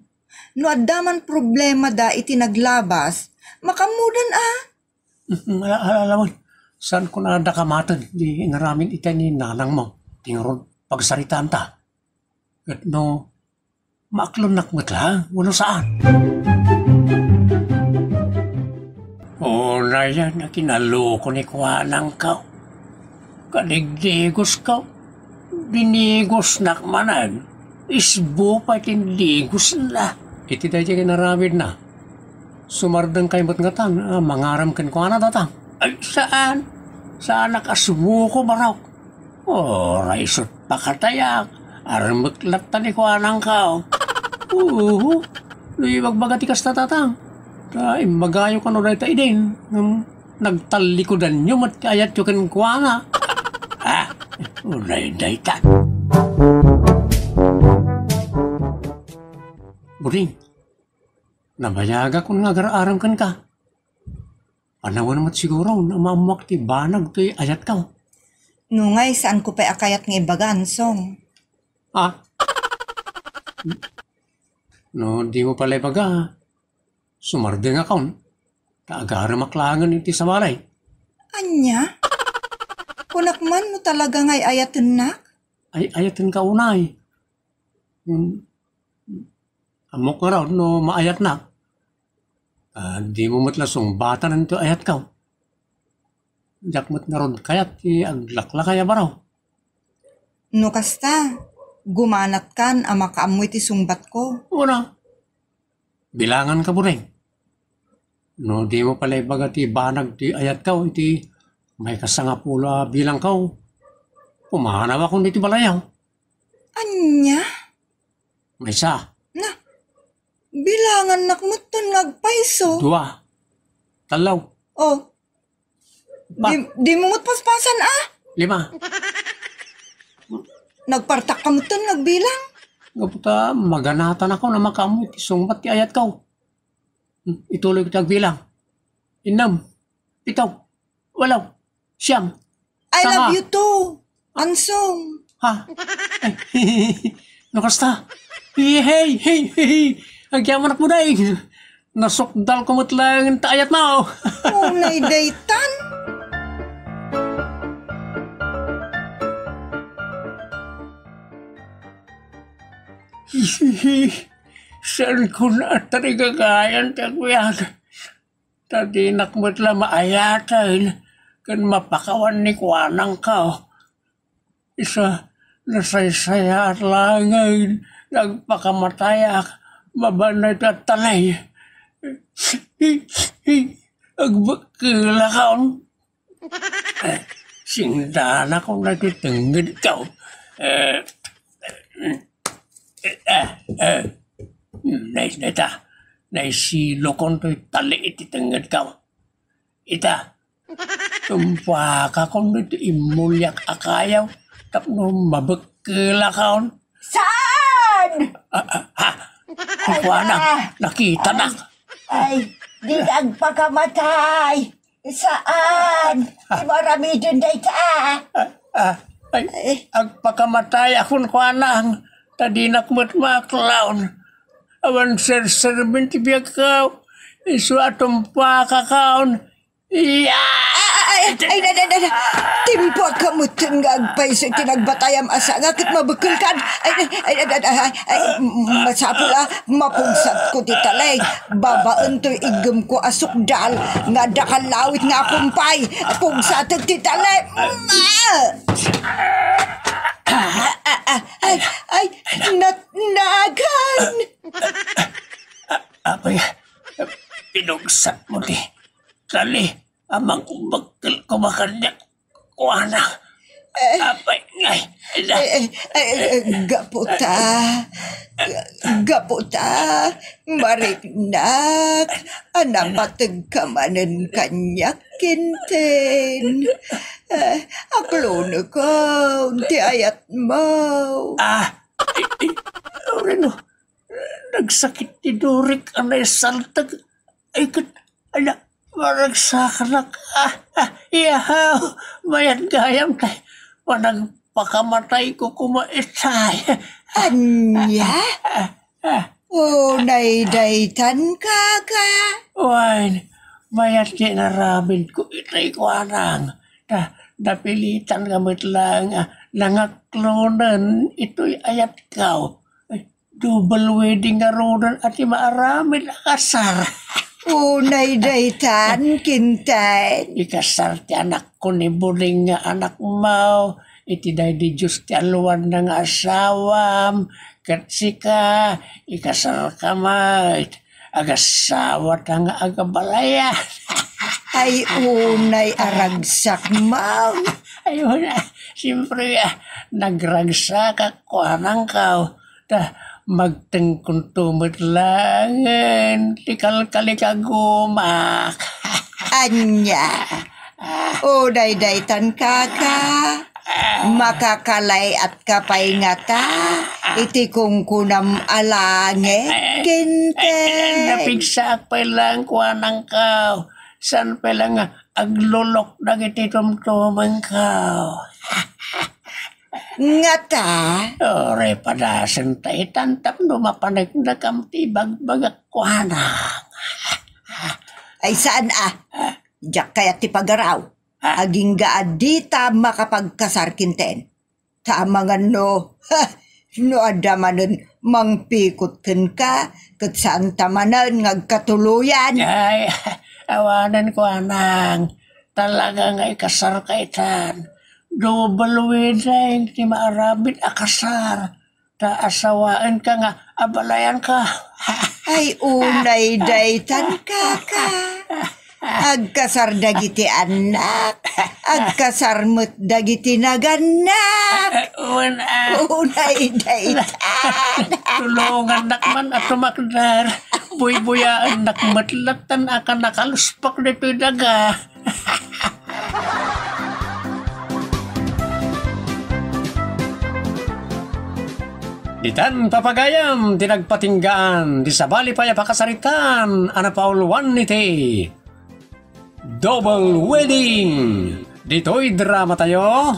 No adda man problemada iti naglabas, makaammodan a. Mm, ala-, ala-, alamon, saanko a dakamaten diay inaramid itay ni nanangmo. Ti ngarud, pagsaritaanta. Ket no, maaklonnak met la, wenno saan? Unayen a kinaloko ni kuanangko. Kadigdigosko. Dinigosnak manen. Isba pay ti indigosna. Iti daydiay inaramidna, sumardengkay met ngatan a mangarem kenkuana, tatang? Ay, saan. Saanak a sumuko, barok. Uray isut' pakatayak, armek latta ni kuanangko. Uhu, no ibagbaga ti kasta, tatang, ta immagayo kano dayta idin, ngem nagtallikudanyo met ti ayatyo kenkuana. Ah, unay dayta. Buding, nabayagakon nga agar-arem kenka. Panawen met siguro no maammoak ti banag toy ayatko. Nungay, saanko pay a kayat nga ibaga, Ansong. Ah? No, dimo pay la ibaga, sumardengakon, ta agaremak laengen iti sabali. Ania? Kunak man no talaga nga ay-ayatennak? Ay-ayatenka unay. Hmm. Ammok ngarud no maayatnak. Ah, dimo met la sungbatan ti ayatko. Diak met ngarud kayat ti aglaklakay a baro. No kasta, gumanatkan a makaammo iti sungbatko. Una, bilanganka, Buding. No dimo pay la ibaga ti banag ti ayatko iti maikasangapulo a bilangko, pumanawakon iti balayyo. Ania? Maysa. Na, bilangannak metten nga agpayso. Dua. Tallo. Oh. Pat. Di, dimo met paspasan, ah? Lima. Nagpartakka metten nga agbilang. Gapu ta maganatanakon a makaammo iti sungbat ti ayatko. Hmm, ituloyko ti agbilang. Innem, pito, walo, siam, I sanga. Love you too, Ansong. Ha? Ay, no kasta? Hey, hey, hey, hey. Agyamanak, Buding. Nasukdalko met laeng ti ayatmo. Unay daytan. Saanko a tarigagayan ti agbiag. Ta dinak met la maayaten ken mapakawan ni kuanangko. Isu a nasaysayaat laengen nga agpakamatayak mabain dayta talay. Agbakkelakon. Eh, singdanakon dagiti tengngedko. Eh, eh, eh, eh. Nay-, nayta, naisilokon toy tali iti tengngedko. Ita, tumpakakon iti immuliak a kayo tapno mabakkelakon. Saan? Ah, ah, ah. Ay, kuana, ah. Nakitanak. Ay, di agpakamatay. Saan? Di mo aramiden dayta. Ah, ah, ay, ay. Agpakamatayakon kuanang, ta dinak met maaklon. Awan serserbi ti biagko. Isu a tumpakakon. Iya! Ay, ay, ay, na, na, na, na. Timpuak ka metten nga agpayso iti nagbatayam a sanga ket mabekkelkan. Ay, ay, ay, ay, ay, ay, ay, masapul a mapugsatko ti talek. Babaen toy iggemko a sukdal nga adda kallawit nga akumpay. Pugsatek ti talek. Ma! Ah, ah, ah, ay, ay, nat-, nagan! Apay, pinugsat mo ti tali a mangbakkel koma kaniak, kuana. Eh. Apay, ngay, na. Eh, eh, eh, eh, gapu ta, gapu ta, mariknak, a napateg ka manen kaniak, Kinten. Eh, aklonekon ti ayatmo. Ah, ay, ay, Reno, nagsakit ti durik a naisaltag. Ay, ket, ala, maragsakanak. Ah, ah, iyahaw, mayat gayam tay, panagpakamatayko koma itay. Ania? Ah, ah. Unay daytan, kaka? Wen, mayat ti inaramidko itay kuanang. Ta, napilitan nga met laeng a nangaklonen itoy ayatko. Ay, double wedding ngaruden a ti maaramid a kasar. Unay daytan, Kinten. Ikasar ti anakko ni Buding nga anakmo iti daydi Dios ti alluanna nga asawam, ket sika, ikasarka met. Agasawata nga agabalayan. Ay, unay a ragsakmo. Ay, una, siyempre, ah, nagragsakak, kuanangko. Ta, magtengkonto met laengen ti kalkalikagumak. Ania? Unay daytan, kaka? Makakalay-atka pay ngata iti kunkunam a langit, Kinten. Ay, napigsaak pay laeng kuanangko. Saan pay laeng nga aglulok dagiti tumtumengko. Ngata? Uray, padasenta itan tapno mapaneknekam ti ibagbagak kuana. Ay, saan a? Diak kayat ti pagaraw. Agingga a dita makapagkasar, Kinten. Ta amangan no, ha, no adda manen mangpikot kenka, ket saanta manen nga agkatuloyan. Ay, awanen kuanang, talaga nga ikasarka itan. Double wedding ti maaramid a kasar. Ta asawaenka nga abalayanko. Ay, unay daytan, kaka. Agkasar dagiti annak, agkasar met dagiti nagannak. Wen, ah. Unay daytan. Tulongannak man a tumakder. Buybuyaennak met latta a kanakaluspak ditoy daga. Ditan, papagayam, ti nagpatinggaan, ti sabali pay a pakasaritaan a napauluan iti double wedding. Ditoy drama tayo.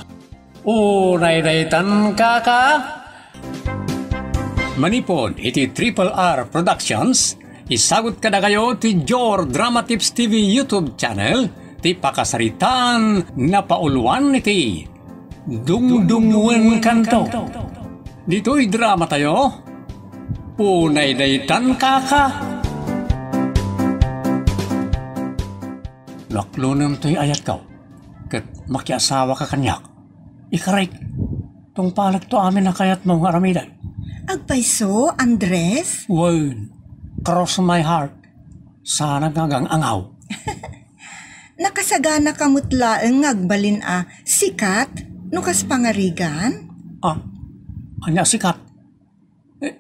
Unay daytan, kaka. Manipud iti Triple R Productions, isagut kadakayo ti Jor Drama Tips T V YouTube channel, ti pakasaritaan napauluan iti Dungdungngoenkanto. Ditoy drama tayo. Unay daytan, kaka. No aklonem toy ayatko, ket makiasawaka kaniak. Ikarayk, tungpalekto amin a kayatmo nga aramiden. Agpayso, Andres? Wen, cross my heart. Saanak nga agang-angaw. Nakasagana ka met laeng nga agbalin a sikat no kas pangarigan? Ah, ania sikat? Eh,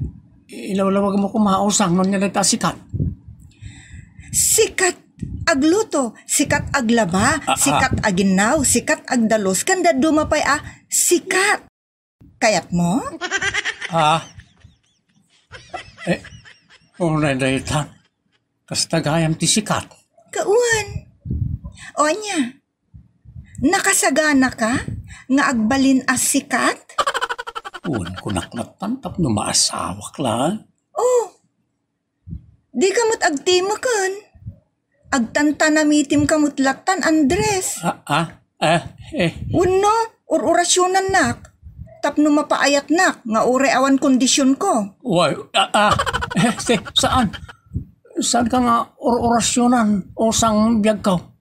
ilawlawag mo koma, Osang, no ania dayta a sikat? Sikat agluto, sikat aglaba, Ah, ah. sikat aginnaw, sikat agdalus, ken dadduma pay a sikat. Kayatmo? Ah. Eh, unay dayta. Kasta gayam ti sikat. Kawan. O ania? Nakasagana ka nga agbalin a sikat? Wen, kunak lattan tapno maasawak la. Oh. Di ka met agtimeken. Agtantanamitim ka met lattan, Andres. Ah, ah, eh, eh. Wenno, ur-orasyonannak. Tapno mapaayatnak nga uray awan kondisionko. Way, ah, ah, eh, si-, saan? Saan ka nga ur-orasyonan, Osang, biagko?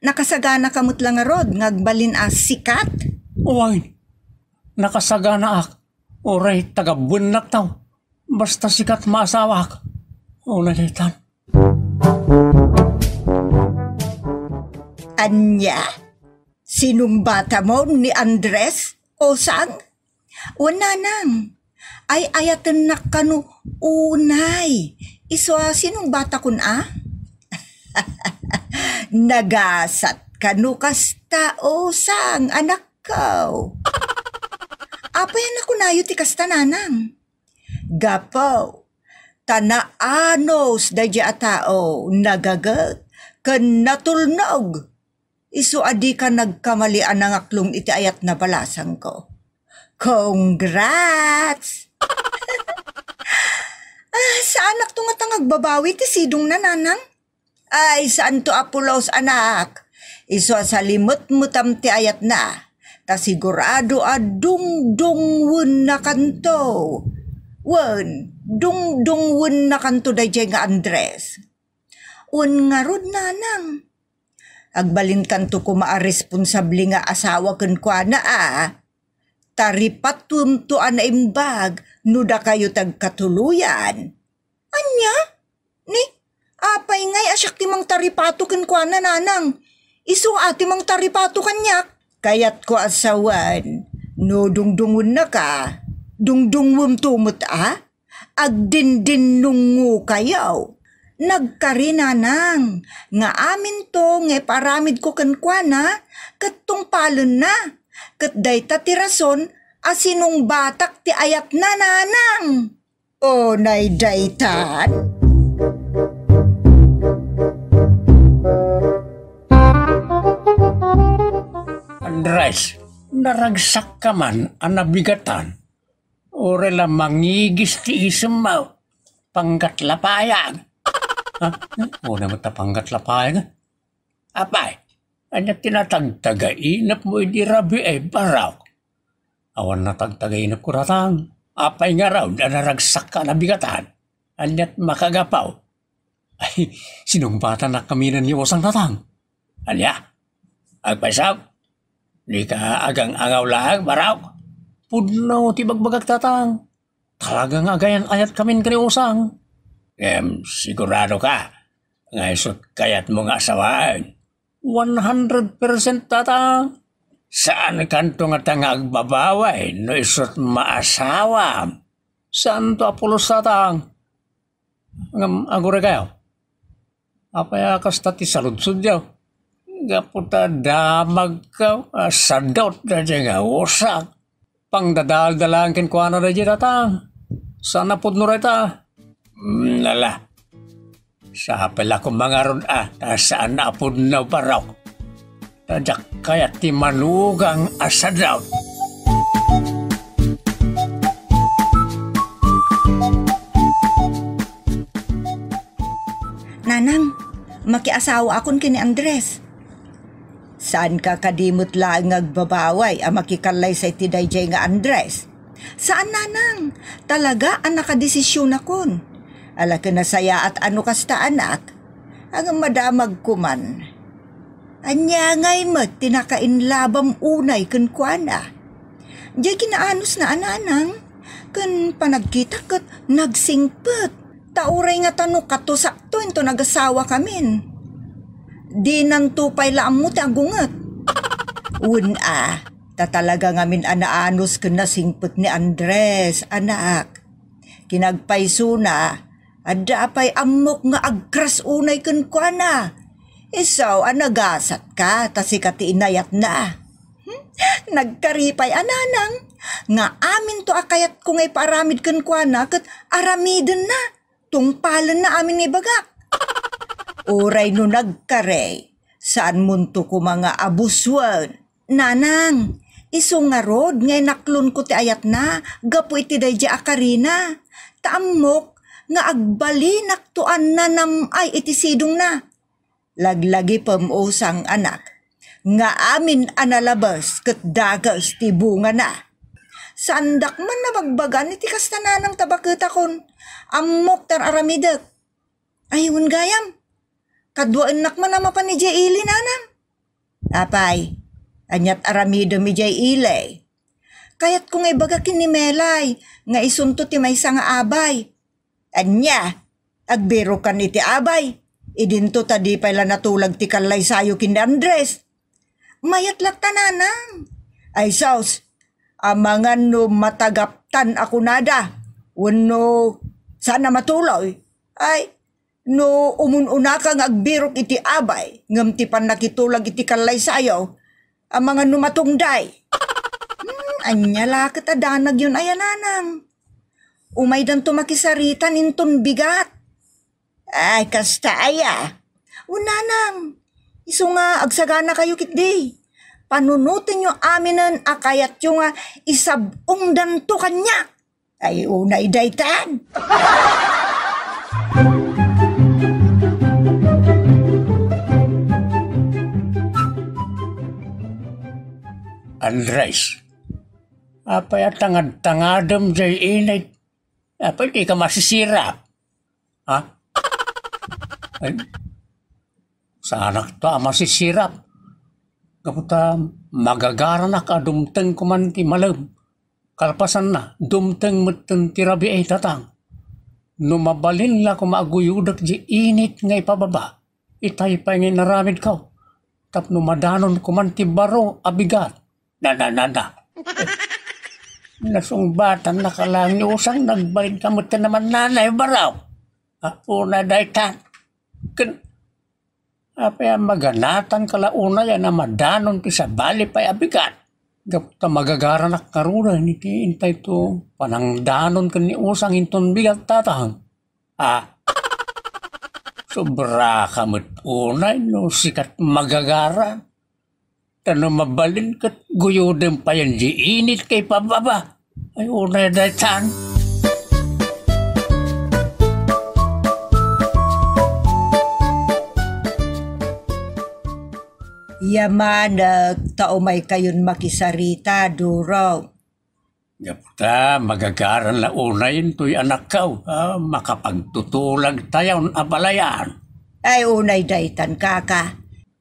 Nakasagana ka met la ngarud nga agbalin a sikat? Way, nakasaganaak. Uray taga-Buennak taw. Basta sikat maasawak. Unay daytan. Ania? Sinungbatam ni Andres, Osang? Wen, nanang. Ay-ayatennak kano unay. Isu a sinungbatakon a? Nagasat kano kasta, Osang, anakko. Apay a nakunayo ti kasta, nanang? Gapu ta naanus daydiay a tao, nagaget, ken natulnog. Isu a dika nagkamali a nangaklong iti ayat na balasangko. Congrats! Ah, saanakto ngata nga agbabawi ti sidongna, nanang? Ay, saanto a pulos, anak. Isu a salimetmetam ti ayatna, ta sigurado a dungdungwennakanto. Wen, dungdungwennakanto daydiay nga Andres. Wen ngarud, nanang. Agbalinkanto koma a responsable nga asawa kenkuana a. Taripatuemto a naimbag no dakayo ti agkatuloyan. Ania? Ni, apay ngay a siak ti mangtaripato kenkuana, nanang? Isu a ti mangtaripato kaniak. Kayatko a sawen, no dungdungwennaka, dungdungwemto met a? Agdindinnungokayo. Nagkari, nanang, nga aminto nga ipaaramidko kenkuana, ket tungpalenna. Ket dayta ti rason a sinungbatak ti ayatna, nanang. Unay daytan? Andres, naragsakka man a nabigatan. Uray la mangigis ti isemmo. Panggatlapayag. Ha? Una met ta panggatlapayag. Apay, ania ti natagtagainepmo idi rabii, Barok? Awan natagtagainepko, tatang. Apay ngarud a naragsakka a nabigatan? Ania ti makagapu? Ay, sinungbatannakami ni Osang, tatang. Ania? Agpayso? Dika agang-angaw laeng, Barok? Pudno ti bagbagak, tatang. Talaga nga agayan-ayatkami ken ni Osang. Ngem siguradoka nga isut kayatmo nga asawaen? One hundred percent, tatang. Saankanto ngata nga agbabawi no isut maasawam? Saanto a pulos, tatang. Ngem aguraykayo. Apay a kasta ti saludsodyo? Gapu ta damagko a sadut daydiay nga Osang. Pangdadaldalaen kenkuana daydiay, tatang. Saan a pudno dayta? Hmm, ala. Sapay la koma ngarud a ta saan a pudno, Barok. Ta diak kayat ti manugang a sadut. Nanang, makiasawaakon ken ni Andres. Saanka kadi met laeng nga agbabawi a makikallaysa iti daydiay nga Andres? Saan, nanang. Talaga a nakadesisionakon. Ala ken nasayaat a no kasta, anak. Ngem madamagko man. Ania ngay met ti nakainlabam unay kenkuana? Diay kinaanusna a nanang, ken panagkitak ket nagsingpet. Ta uray nga tano katusakto into nagasawakamin. Dinanto pay la ammo ti agunget. Wen a, ta talaga ngamin a naanus ken nasingpet ni Andres, anak. Kinagpaysona, adda pay ammok nga agkras unay kenkuana. Isu a nagasatka, ta sika ti inayatna. Hmm? Nagkari pay a nanang, nga aminto a kayatko nga ipaaramid kenkuana ket aramidenna, tungpalenna amin nga ibagak. Uray no nagkari, saanmonto koma nga abusuen. Nanang, isu ngarud nga inaklonko ti ayatna gapu iti daydiay a karina. Ta ammok nga agbalinakto a nanam-ay iti sidongna. Laglagipem usang, anak, nga amin a nalabes ket dakes ti bungana. Saandak man a bagbagan iti kasta nanang ta baketakon. Ammok ti ar-aramidek. Ay, wen gayam. Kaduaennak man a mapan idiay ili, nanang. Apay, aniat aramidem idiay ili? Kayatko nga ibaga ken ni Melay nga isunto ti maysa nga abay. Ania? Agbirokan iti abay? Idinto ta di pay la natulag ti kallaysayo ken ni Andres. Mayat latta, nanang. Ay sus, amangan no matagaptan a kunada, wenno saan a matuloy. Ay, no umun-unaka nga agbirok iti abay, ngem ti pannakitulag iti kallaysayo, amangan no matungday. Hmm, ania la ket a danagyon aya, nanang? Umaydanto makisaritan inton bigat. Ay, kasta aya. O, nanang, isu nga agsaganakayo ketdi. Panunotenyo aminen a kayatyo nga isab-ongdanto kaniak. Ay, unay daytan. Andres, apay a tangad-tangadem jay init? Apay di ka masisirap? Ha? Ay, saanak ta a masisirap. Gapu ta magagaranak a dumteng koman ti malem. Kalpasanna, dumteng metten ti rabii, tatang. No mabalin la koma a guyodek di init nga ipababa, itay pay nga inaramidko tapno madanon koman ti baro a bigat. Na, na, na, na. Nasungbatannaka laeng ni usang, nagbalin ka metten a mannanay, baro. Apo na dayta. Ken, apay a maganatanka la unay a namadanon ti sabali pay a bigat? Gapu ta magagaranak ngaruden iti intay to panangdanon ken ni usang inton bigat, tatang. Ah, sobraka met unay no sikat magagara. Ta no mabalin ket guyodem payen di init kay pababa. Ay, unay daytan. Yamanek, ta umay kayon makisarita, Duro. Gapu ta, magagaran la unay intoy anakkaw, a, makapagtutulag tayon a balayan. Ay, unay daytan, kaka.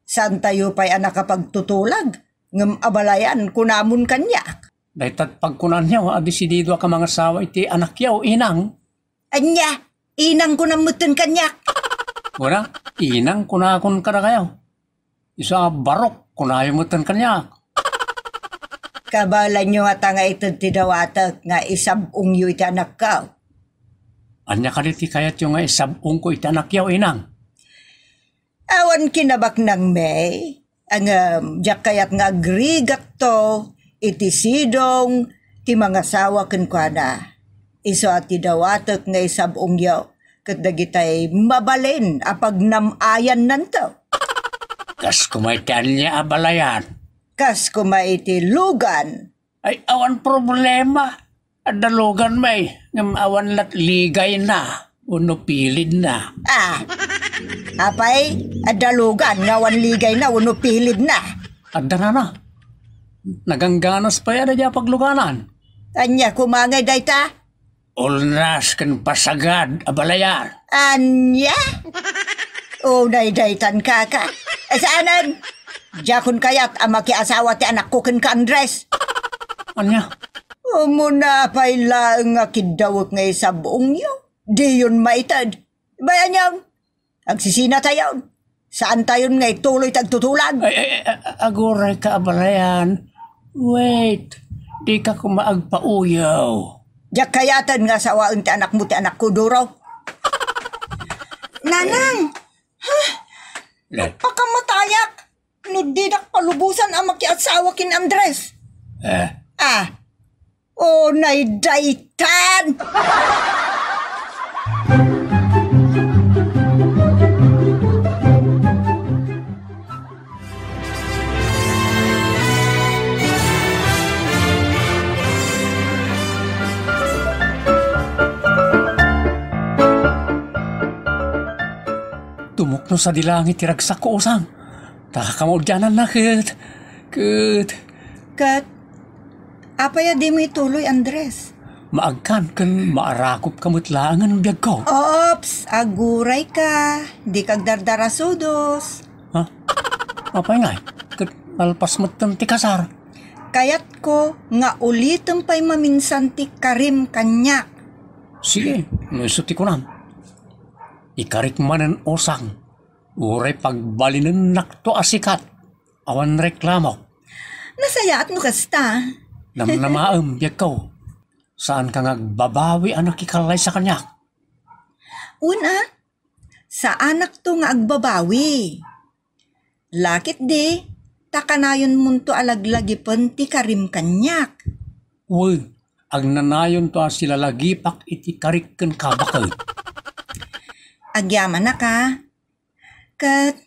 Saantayo pay a nakapagtutulag, ngem abalayan kunamon kaniak. Daytat pagkunanyo a desididoak a mangasawa iti anakyo, inang. Ania, inang kunam metten kaniak. Wala, inang kunakon kadakayo. Isu a barok, kunayo metten kaniak. Kabaelanyo ngata nga ited ti dawatek nga isab-ongyo iti anakko. Ania kadi ti kayatyo nga isab-ongko iti anakyo, inang? Awan kinabaknang, May. Ngem, diak kayat nga agrigatto iti sidong ti mangasawa kenkuana. Isu a ti dawatek nga isab-ongyo ket dagitay mabalin a pagnam-ayannanto. Kas koma iti ania a balayan? Kas koma iti lugan. Ay, awan problema. Adda lugan, May, ngem awan lat ligayna wenno pilidna. Ah, apay, adda lugan nga awan ligayna wenno pilidna? Adda, nana. Nagangganas pay a daydiay a pagluganan. Ania koma ngay dayta? Ulnas ken pasagad a balayan. Ania? Unay daytan, kaka. E, saanen? Diakon kayat a makiasawa ti anakko kenka, Andres. Ania? Umuna pay laeng nga kiddawek nga isab-ongyo. Diyon maited. Bayan yon. Agsisinatayon. Saantayon nga ituloy ti agtutulag. Ay, ay, ay, a-, agurayka, abalayan. Wait, dika koma agpauyaw. Diak kayaten nga asawaen ti anakmo ti anakko, Duro. Nanang! Ha? Eh. Pakamatayak! No didak palubosan a makiasawa ken Andres. Eh. Ah. Unay daytan! Tumukno sadi langit ti ragsakko, Osang. Ta kamaudiananna ket, ket Ket, apay a dimo ituloy, Andres? Maagkan ken maarakopka met laengen, biagko. Ops, agurayka. Dika agdardarasudos. Ha? Apay ngay? Ket nalpas metten ti kasar. Kayatko nga ulitem pay maminsan ti karim kaniak. Sige, no isu ti kunam. Ikarik manen, Osang. Uray pagbalinennakto a sikat. Awan reklamo. Nasayaat no kasta. Namnamaem, biagko. Saanka nga agbabawi a nakikallaysa kaniak. Wen a, saanakto nga agbabawi. Lakit di, ta kanayonmonto a laglagipen ti karim kaniak. Wen, agnanayonto a silalagipak iti karik kenka baket. Agyamanak a, ket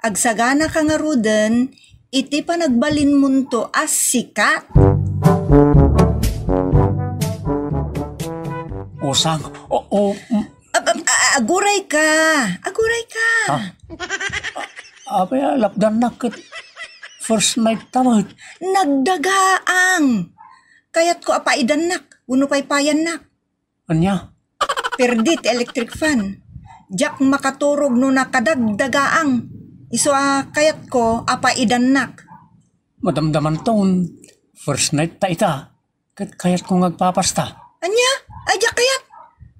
agsaganaka ngaruden iti panagbalinmonto a sikat. Osang, o, o, mm. Ag-, ag-, a-, agurayka, agurayka. Ha? A-, apay a lapdannak ket first night ta met. Nagdagaang. Kayatko a paidannak, wenno paypayannak. Ania? Perdi ti electric fan. Diak makaturog no nakadagdagaang. Isu a kayatko a paidannak. Madamdamanton, first night ta ita, ket kayatko nga agpapasta. Ania? Ay, diak kayat.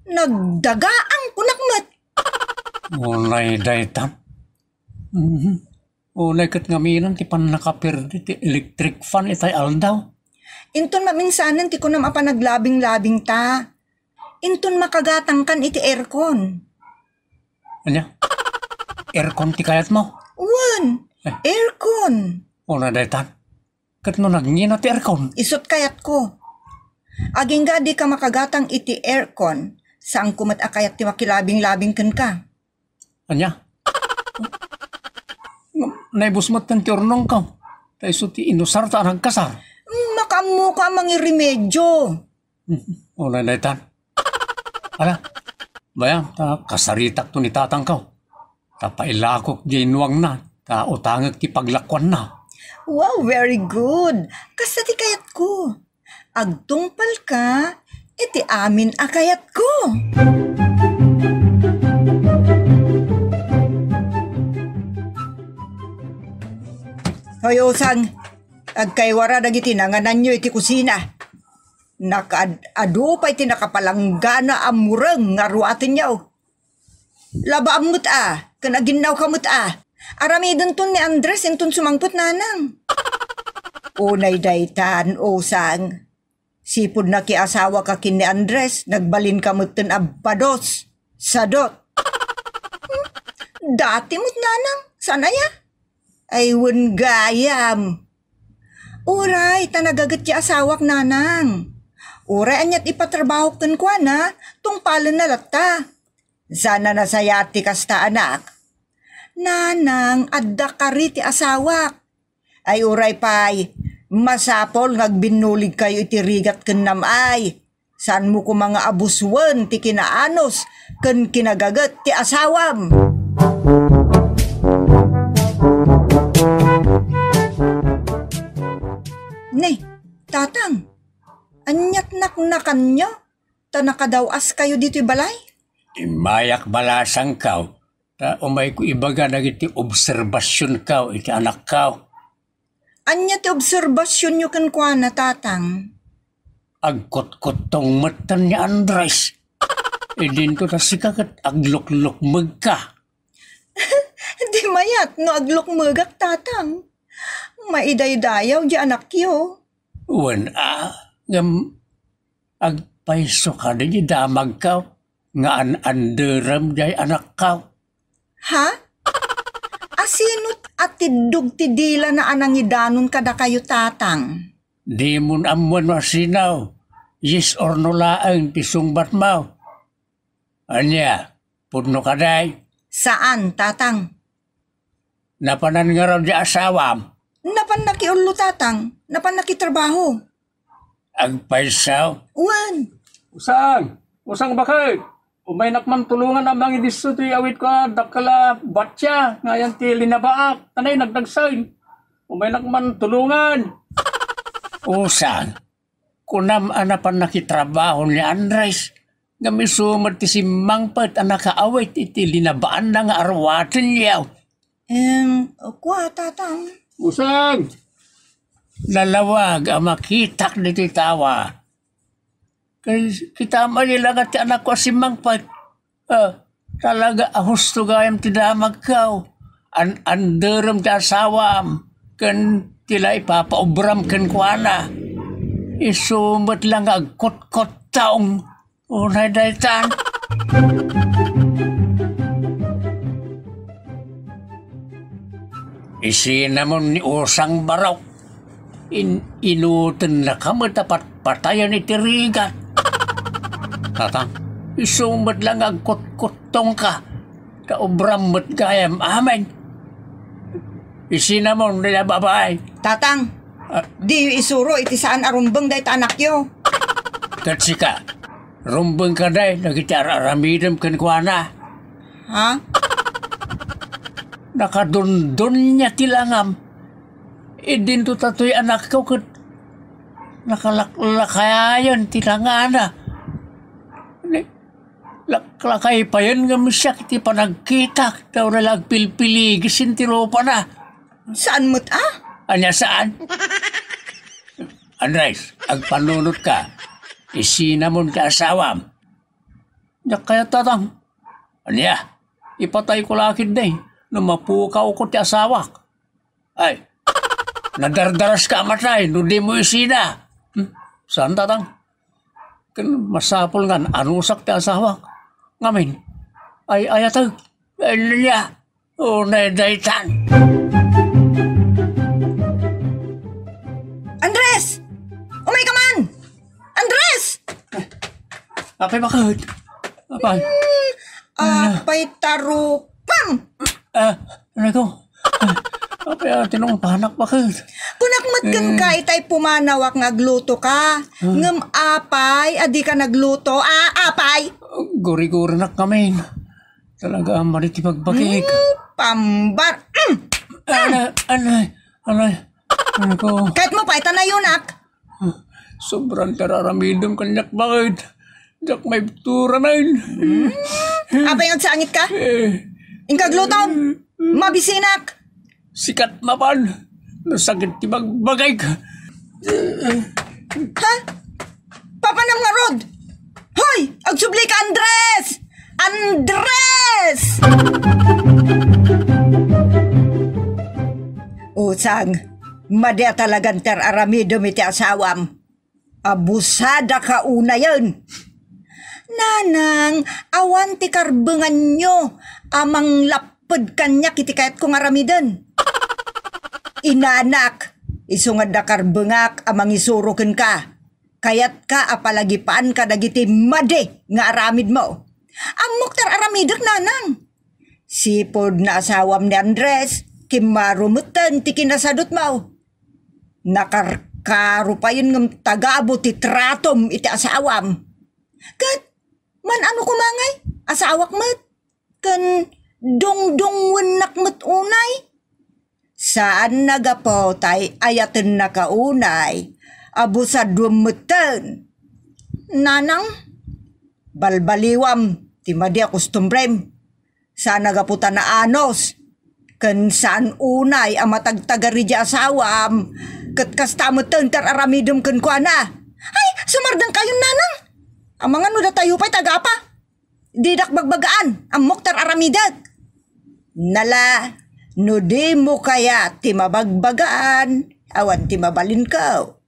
Nagdagaang kunak met. Unay dayta. Mhm. Unay ket ngamin ti pannakaperdi ti electric fan itay aldaw. Inton maminsanen ti kunam a panaglabing-labing ta. Inton makagatangkan iti aircon. Ania? Aircon ti kayatmo? Wen, eh, aircon. Unay daytan. Ket no nagngina ti aircon? Isut kayatko. Agingga a dika makagatang iti aircon, saanko met a kayat ti makilabing-labing kenka. Ania? Naibus met ti urnongko. Ta isu ti inusarta a nagkasar. Mm, makaammoka a mangiremedio. Unay daytan. Ala, bayam, ta kasaritakto ni tatangko. Ta pailakok diay nuangna, ta utangek ti paglakuanna. Wow, very good. Kasta ti kayatko. Agtungpalka iti amin a kayatko. Hoy, Osang, agkaywara dagiti nangananyo iti kusina. Nakaad-adu pay ti nakapalanggana a mureng nga ruatenyo. Labaam met a, ken aginnawka met a. Aramidenton ni Andres inton sumangpet, nanang. Unay daytan, Osang. Sipud nakiasawaka ken ni Andres, nagbalinka metten a bados, sadot. Hmm? Dati met, nanang, saan aya? Ay, wen gayam. Uray, ta nagaget ti asawak, nanang. Uray aniat ipatrabahok kenkuana, tungpalenna latta. Saan a nasayaat ti kasta, anak? Nanang, adda kari ti asawak. Ay, uray pay, masapul nga agbinnuligkayo iti rigat ken nam-ay. Saanmo koma nga abusuen ti kinaanus ken kinagaget ti asawam. Ni, tatang, aniat naknakanyo ta nakadaw-askayo ditoy balay? Immayak balasangko, ta umayko ibaga dagiti obserbasionko iti anakko. Ania ti obserbasionyo kenkuana, tatang? Agkutkuttong metten ni Andres. Idinto ta sika ket agluklukmegka. Di mayat no aglukmegak, Tatang. Maidaydayaw di anakyo. Wen a, ngem agpayso kadi di damagkaw nga an-anderem diay anakkaw. Ha? Asino a tiddog ti dilana a nangidanon kadakayo, Tatang? Dimon ammoen no asino. Yes or no laeng ti sungbatmo. Ania, pudno kadi? Saan, Tatang. Napanan ngarud ti asawam? Napan nakiullo, Tatang. Napan nakitrabaho. Agpayso? Wen. Usang! Usang, baket! Umaynak man tulongan a mangidisso ti awitko a dakkel a batya nga ayan ti linabaak. Anay, nagdagsen. Umaynak man tulongan. Usang, kunam a napan nakitrabaho ni Andres, ngem isu met ti simmangpet a nakaawit iti linabaanna nga aruatenyo. Em, kua, Tatang. Usag! Nalawag a makitak ditoy tawa. Kay kitam a laeng ti anakko a simmangpet. Ah, talaga a husto gayam ti damagko. An-anderem ti asawam ken ti la ipapaubram kenkuana. Isu met la nga agkotkottong. Unay daytan. Isinamon ni Usang Barok. In-, inutennaka met a patpatayen iti rigat. Tatang, isu met la nga agkotkottongka, ta ubram met gayam amin. Isinamon dayta babai. Tatang, ah, diyo isuro iti saan a rumbeng dayta anakyo. Ket sika, rumbeng kadi dagiti ar-aramidem kenkuana. Ha? Nakadundon niya ti langam. Idinto ta toy anakko ket nakalaklakayan ti langana. Ni, laklakay payen nga siak iti panagkitak, ta uray la agpilpiligis ti rupana. Saan met a? Ania saan? Andres, agpanunotka. Isinamon ti asawam. Diak kayat, Tatang. Ania? Ipatayko la ketdi no mapukawko ti asawak. Ay, nadardaraska a matay no dimo isina. Hmm? Saan, Tatang? Ken masapul nga anusak ti asawak. Ngamin, ay-ayatek. Ay, ania? Unay daytan. Andres! Umayka man! Andres! Apay, baket? Apay? Hmm, apay ta rupam! Ah, ano to? Apay, ah, tinungpanak, baket? Kunak met kenka, eh, itay pumanawak nga aglutoka. Ah. Ngem apay a dika nagluto? Ah, apay? Guri-gurinak ngamin. Talaga a madi ti bagbagik. Hmm, pambar-, hmm. Anay, anay, anay. Ano ko? Kayatmo pay ta nayunak? Sobran ti ar-aramidem kaniak, baket? Diak maibturanen. Hmm? Apay nga agsangitka? Eh. Inka aglutom. Mabisinak. Sikat mapan. Nasakit ti bagbagik. Ha? Papanam ngarud! Hoy! Agsublika, Andres! Andres! Usang, madi a talagan ti ar-aramidem iti asawam. Abusadaka unayen. Nanang, awan ti karbenganyo a manglapped kaniak iti kayatko nga aramiden. Inanak, isu nga adda karbengak a mangisuro kenka. Kayatka a palagipan kadagiti madi nga aramidmo. Ammok ti ar-aramidek, nanang. Sipud naasawam ni Andres, kimmaro metten ti kinasadutmo. Nakarkaro payen ngem tagabu ti tratom iti asawam. Ket man-ano koma ngay, asawak met, ken dungdungngoennak met unay. Saan a gapu ta ay-ayatennaka unay a busaduem metten. Nanang, balbaliwam ti madi a kustumbrem. Saan a gapu ta naanus, ken saan unay a matagtagari di asawam, ket kasta metten ti ar-aramidem kenkuana. Ay, sumardengkayon, nanang! Amangan no datayo pay ti agapa. Didak bagbagaan, ammok ti ar-aramidek. Nala, no dimo kayat ti mabagbagaan, awan ti mabalinko.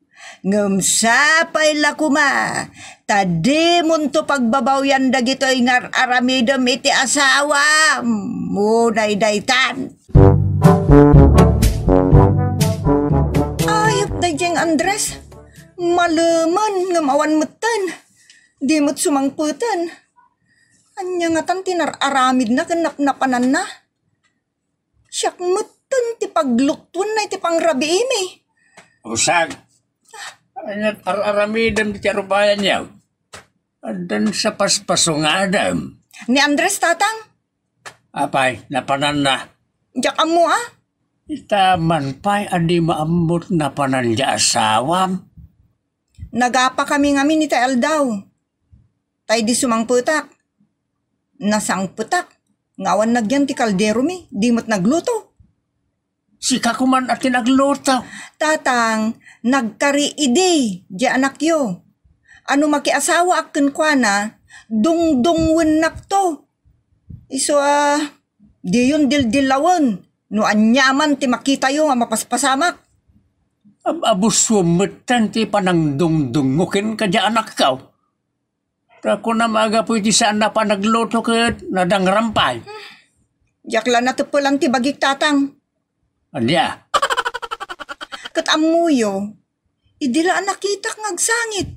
Ngem sapay la koma, ta dimonto pagbabawian dagitoy nga ar-aramidem iti asawam. Unay daytan. Ayep daydiay nga Andres. Malemen ngem awan metten. Di met sumangpeten. Ania ngatan ti nar-aramidna ken napnapananna? Siak metten ti pagluktuenna iti pangrabiimi. Usag, ania ar-aramidem ti arubayanyo? Addan sa paspasungadem. Ni Andres, tatang. Apay, napananna? Diak ammo, a. Ita man pay a di maammot napanan ti asawam? Nagapakami ngamin iti aldaw. Tay di sumangpetak. Nasangpetak. Nga awan nagyan ti kalderomi, di met nagluto. Sika koman a ti nagluto. Tatang, nagkari idi, di anakyo. Ano makiasawaak kenkuana, dungdungwennakto. Isu a, diyon dildilawen, no aniaman ti makitayo nga mapaspasamak. Ab-, abusuem metten ti panangdungdungngo kenka, di anakko. Ta kunam a gapu iti saan a panagluto ket nadangram pay. Diak la nateppelan ti bagik, tatang. Ania? Ket ammoyo, idi la a nakitak nga agsangit.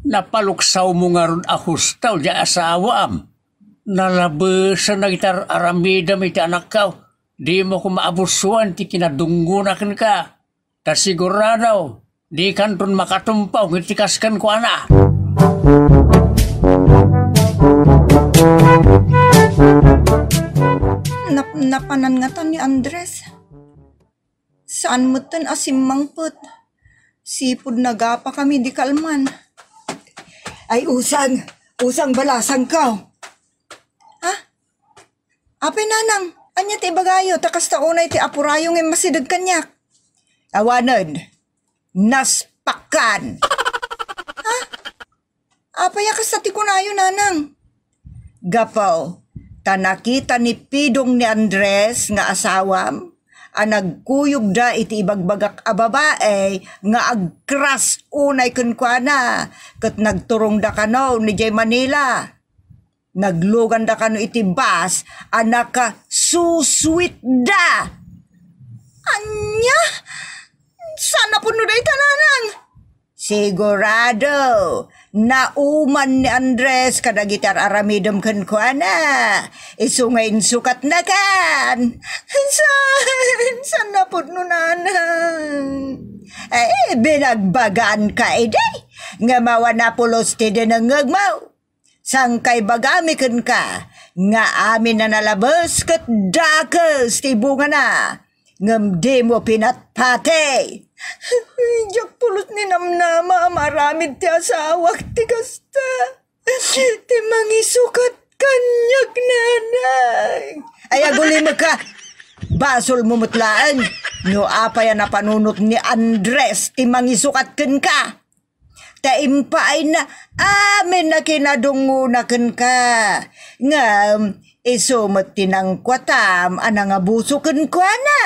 Napaluksawmo ngarud a husto ti asawam. Nalabesen a gitar aramidem iti anakko. Dimo koma abusuan ti kinadungngona kenka. Ta sigurado, dikanton makatumpaw iti kas kenkuana. Nap-, napanan ngata ni Andres. Saan metten a simmangpet. Sipud nagapakami di kalman. Ay, usang, usang balasangko. Ha? Apay, nanang, ania ti ibagayo, ta kasta unay ti apurayo nga immasideg kaniak? Awanen, naspakkan. Ha? Apay a kasta ti kunayo, nanang? Gapu ta nakita ni Pidong ni Andres nga asawam a nagkuyogda iti ibagbagak a babae nga agkras unay kenkuana ket nagturongda kano idiay Manila. Nagluganda kano iti bus a nakasusuitda. Ania? Saan a pudno dayta, nanang? Sigurado, nauman ni Andres kadagiti ar-aramidem kenkuana. Isu nga insukatnakan. Saan? Saan a pudno, nanang? Eh, binagbaganka idi nga mawa napulos ti dinengngegmo. Sangkaibagami kenka nga amin a nalabes ket dakes ti bungana, ngem dimo pinatpati. Diak pulos ninamnama a maaramid ti asawak ti kasta. Ti mangisukat kaniak, nanang. Ay, agulimekka. Basolmo met laeng no apay a napanunot ni Andres ti mangisukat kenka. Ta impaayna amin a kinadungngona kenka. Ngem isu met ti nangkuatam a nangabuso kenkuana.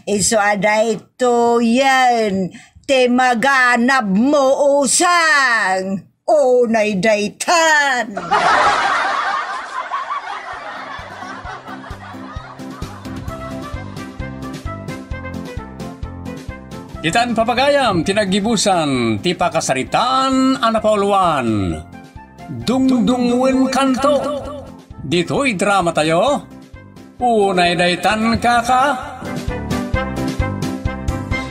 Isu a daytoyen ti maganabmo, usang. Unay daytan. Ditan, papagayam, ti naggibusan ti pakasaritaan a napauluan. Dungdungngoenkanto. Ditoy dramatayo, Unay Daytan, Kaka.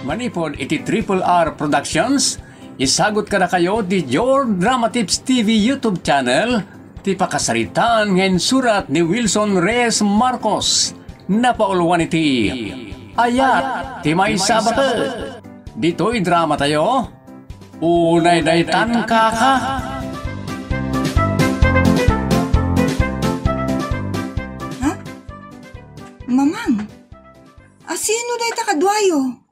Manipud iti Triple R Productions, isagut kadakayo ti Your Drama Tips T V YouTube channel, ti pakasaritaan nga insurat ni Wilson Reyes Marcos. Napauluan iti Ayat ti Maysa a Baket. Ditoy dramatayo, Unay Daytan, Kaka. Ha? Mamang, asino dayta kaduayo?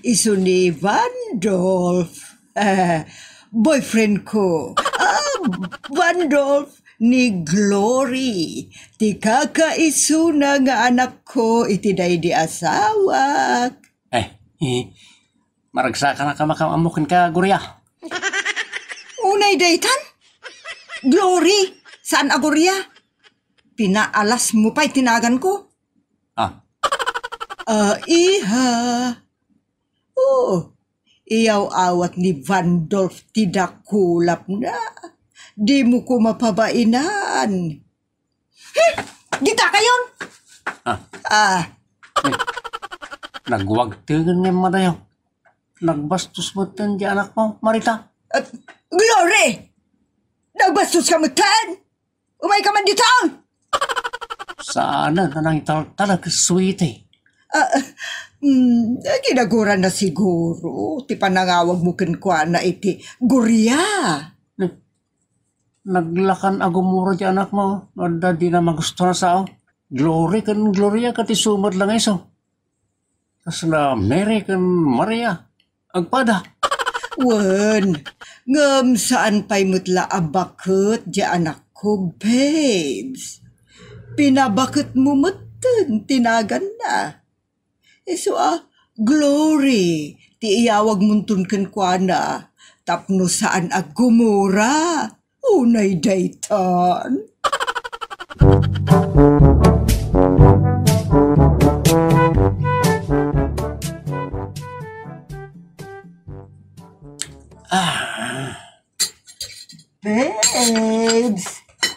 Isu ni Vandolph. Boyfriend ko. Ah, Vandolf, ni Glory, ti kakaisuna nga anakko iti daydi asawak. Eh, eh, maragsakanak a makaammo kenka, Gloria. Unay daytan? Glory, saan a Gloria? Pinaalasmo pay ti naganko. Ah. Ah, iha. Oo, iyaw-awat ni Vandolf ti dakulapna. Dimo koma pabainan. Hmm, dita kayon! Ah. Ah. Eh, nagwagtengen nga madayo. Nagbastos metten ti anakmo, Marita. Ah, Glory! Nagbastos ka metten! Umayka man dita! Saan a nangitaltalek, sweetie. Ah, mm, ginaguran na siguro ti panangawagmo kenkuana iti Gloria. Naglakan a gumura ti anakmo, no adda dina magusto a sao. Glory ken Gloria ket isu met la nga isu. Kasla Mary ken Maria. Agpada. Wen, ngem saan pay met la a baket ti anakko, babes. Pinabaketmo metten ti naganna. Isu a Glory ti iyawagmonton kenkuana tapno saan a gumura. Unay daytan. Ah. Babes,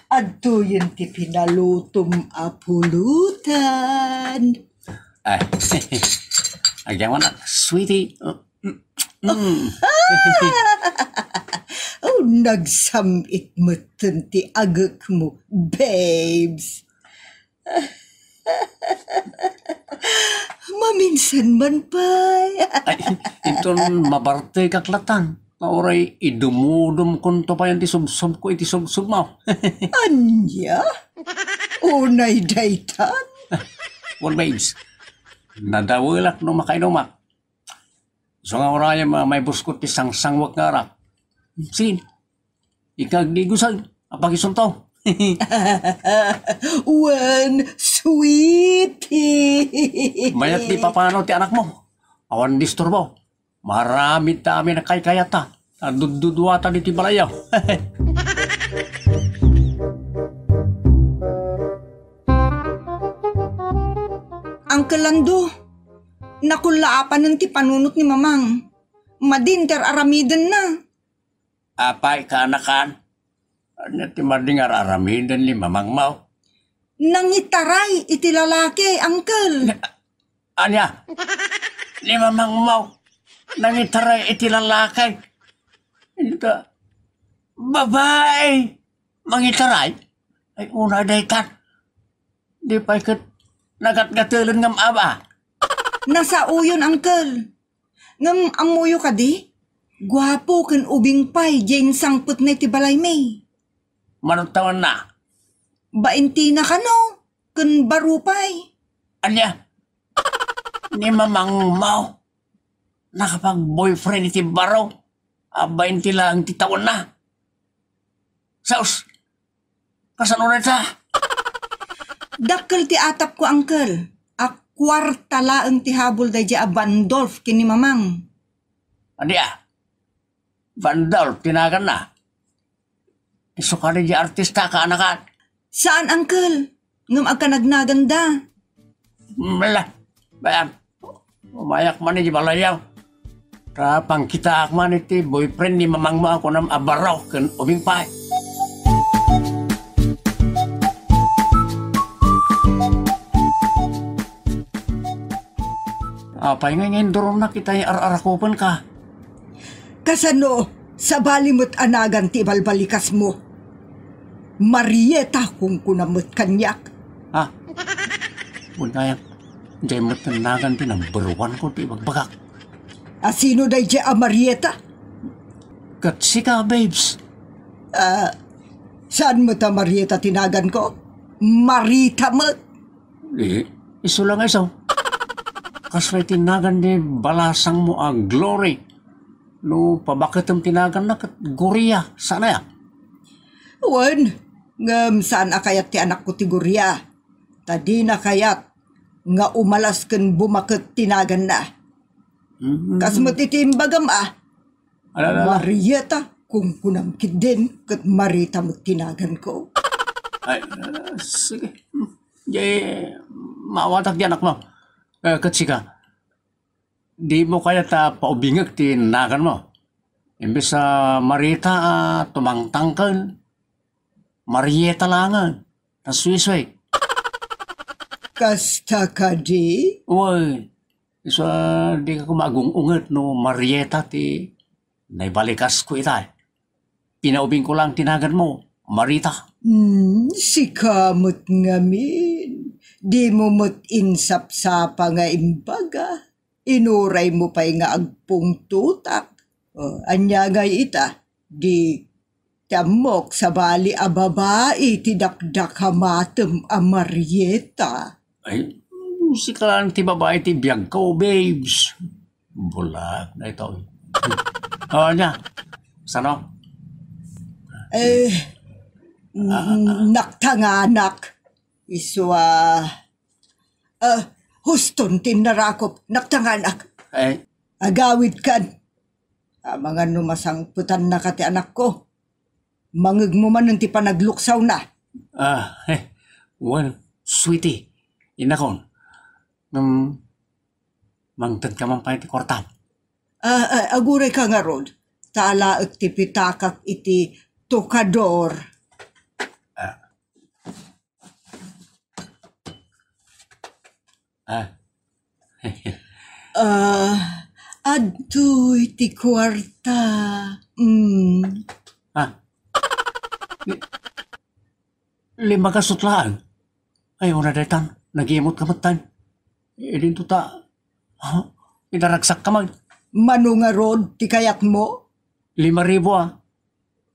adtoyen ti pinalutom a pulutan. Ay, agyamanak, sweetie. Mm. Oh, nagsam-it metten ti agekmo, babes. Maminsan man pay. Ay, inton mabartekak latan, nga uray idumudumkonto payen ti subsobko iti subsobmo. Ania? Unay daytan? Well, babes, nadawelak no makainumak. Isu nga urayem a maibuskot ti sangsangwek nga arak. Sin, ika agdigusag a pakisunto. Wen, sweetie. Mayat ti papano ti anakmo. Awan disturbo. Maaramid ta amin a kaykayatta. Ta dudduduatan iti balayyo. Uncle Lando, nakullaapanen ti panunot ni Mamang. Madin ti ar-aramidenna. Apay, kaanakan? Ania ti madin nga ar-aramiden ni mamangmo? Nangitaray iti lalaki, uncle. Ania? Ni mamangmo? Nangitaray iti lalaki? Ita, babae, mangitaray? Ay, unay daytan. Di pay ket nagatgatelen ngem aba? Nasaoyon, uncle. Ngem ammoyo kadi? Guapo ken ubing pay diay insangpetna iti balaymi. Mano tawenna? Baintina kano, ken baro pay. Ania? Ni mamangmo? Nakapag-boyfriend iti baro? A bainti laeng ti tawenna? Sus! Kasano dayta? Dakkel ti atapko, uncle. A kuarta laeng ti habol daydiay a Vandolf ken ni Mamang. Ania? Vandolf ti naganna? Isu kadi diay artista, kaanakan? Saan, uncle. Ngem agkanagnagan da. Mala, bayan. Umayak man iti balayyo. Ta pangkitaak man iti boyfriend ni mamangmo a kunam a baro ken ubing pay. Apay nga, nga induronnak itay ar-arakupenka? Kasano, sabali met a nagan ti ibalbalikasmo? Marieta, kunkuna met kaniak. Ha? Wen kayat, diay met nagan ti number one ko ti ibagbagak. A sino daydiay a Marieta? Ket sika, babes. Ah, saan met a Marieta ti naganko? Marita met. Di, isu la nga isu. Kasla iti nagan ni balasangmo a Glory. No pabaketem ti naganna ket Gloria, saan aya? Wen, ngem saan a kayat ti anakko ti Gloria. Ta dina kayat nga umalas ken bumaket ti naganna. Mm. Kas met iti imbagam a, Ala, ala, ala. Marieta, kunkunam ketdin, ket Marita met ti naganko. Ay, ah, sige. Hmm. Jay, maawatak ti anakmo. Eh, ket sika, dimo kayat a paubingek ti naganmo. Imbes a Marita a tumangtangken, Marieta laengen, ta suisue. Kasta kadi? Wen, isu a dika koma agung-unget no Marieta ti naibalikasko ita. Pinaubingko laeng ti naganmo, Marita. Hmm, sika met ngamin. Dimo met insapsapa nga imbaga. Inuraymo pay nga agpungtotak. O, ania ngay ita? Di ti ammok, sabali a babai ti dakdakamatem a Marieta. Ay, sika laeng ti babai ti biagko, babes. Bulag na ito. O, ania? Sano? Eh, Ah, ah, ah. Naktanganak. Isu a, ah, huston ti innarakop. Naktanganak. Eh. Agawidkan. Amangan no masangpetannaka ti anakko. Mangegmo manen ti panagluksawna. Ah, eh, well, sweetie, inakon, ngem mangtedka man pay ti kuartam. Ah, ah, agurayka ngarud, ta alaek ti pitakak iti tokador. Ah. Ah. Ah, adtoy ti kuarta. Mm. Ah. Li-, lima ka sutlaang. Ay, una daytan, nagimot ka met tan. Idinto ta, ha? Idaragsakka man. Mano ngarud ti kayatmo? Lima ribu, ah.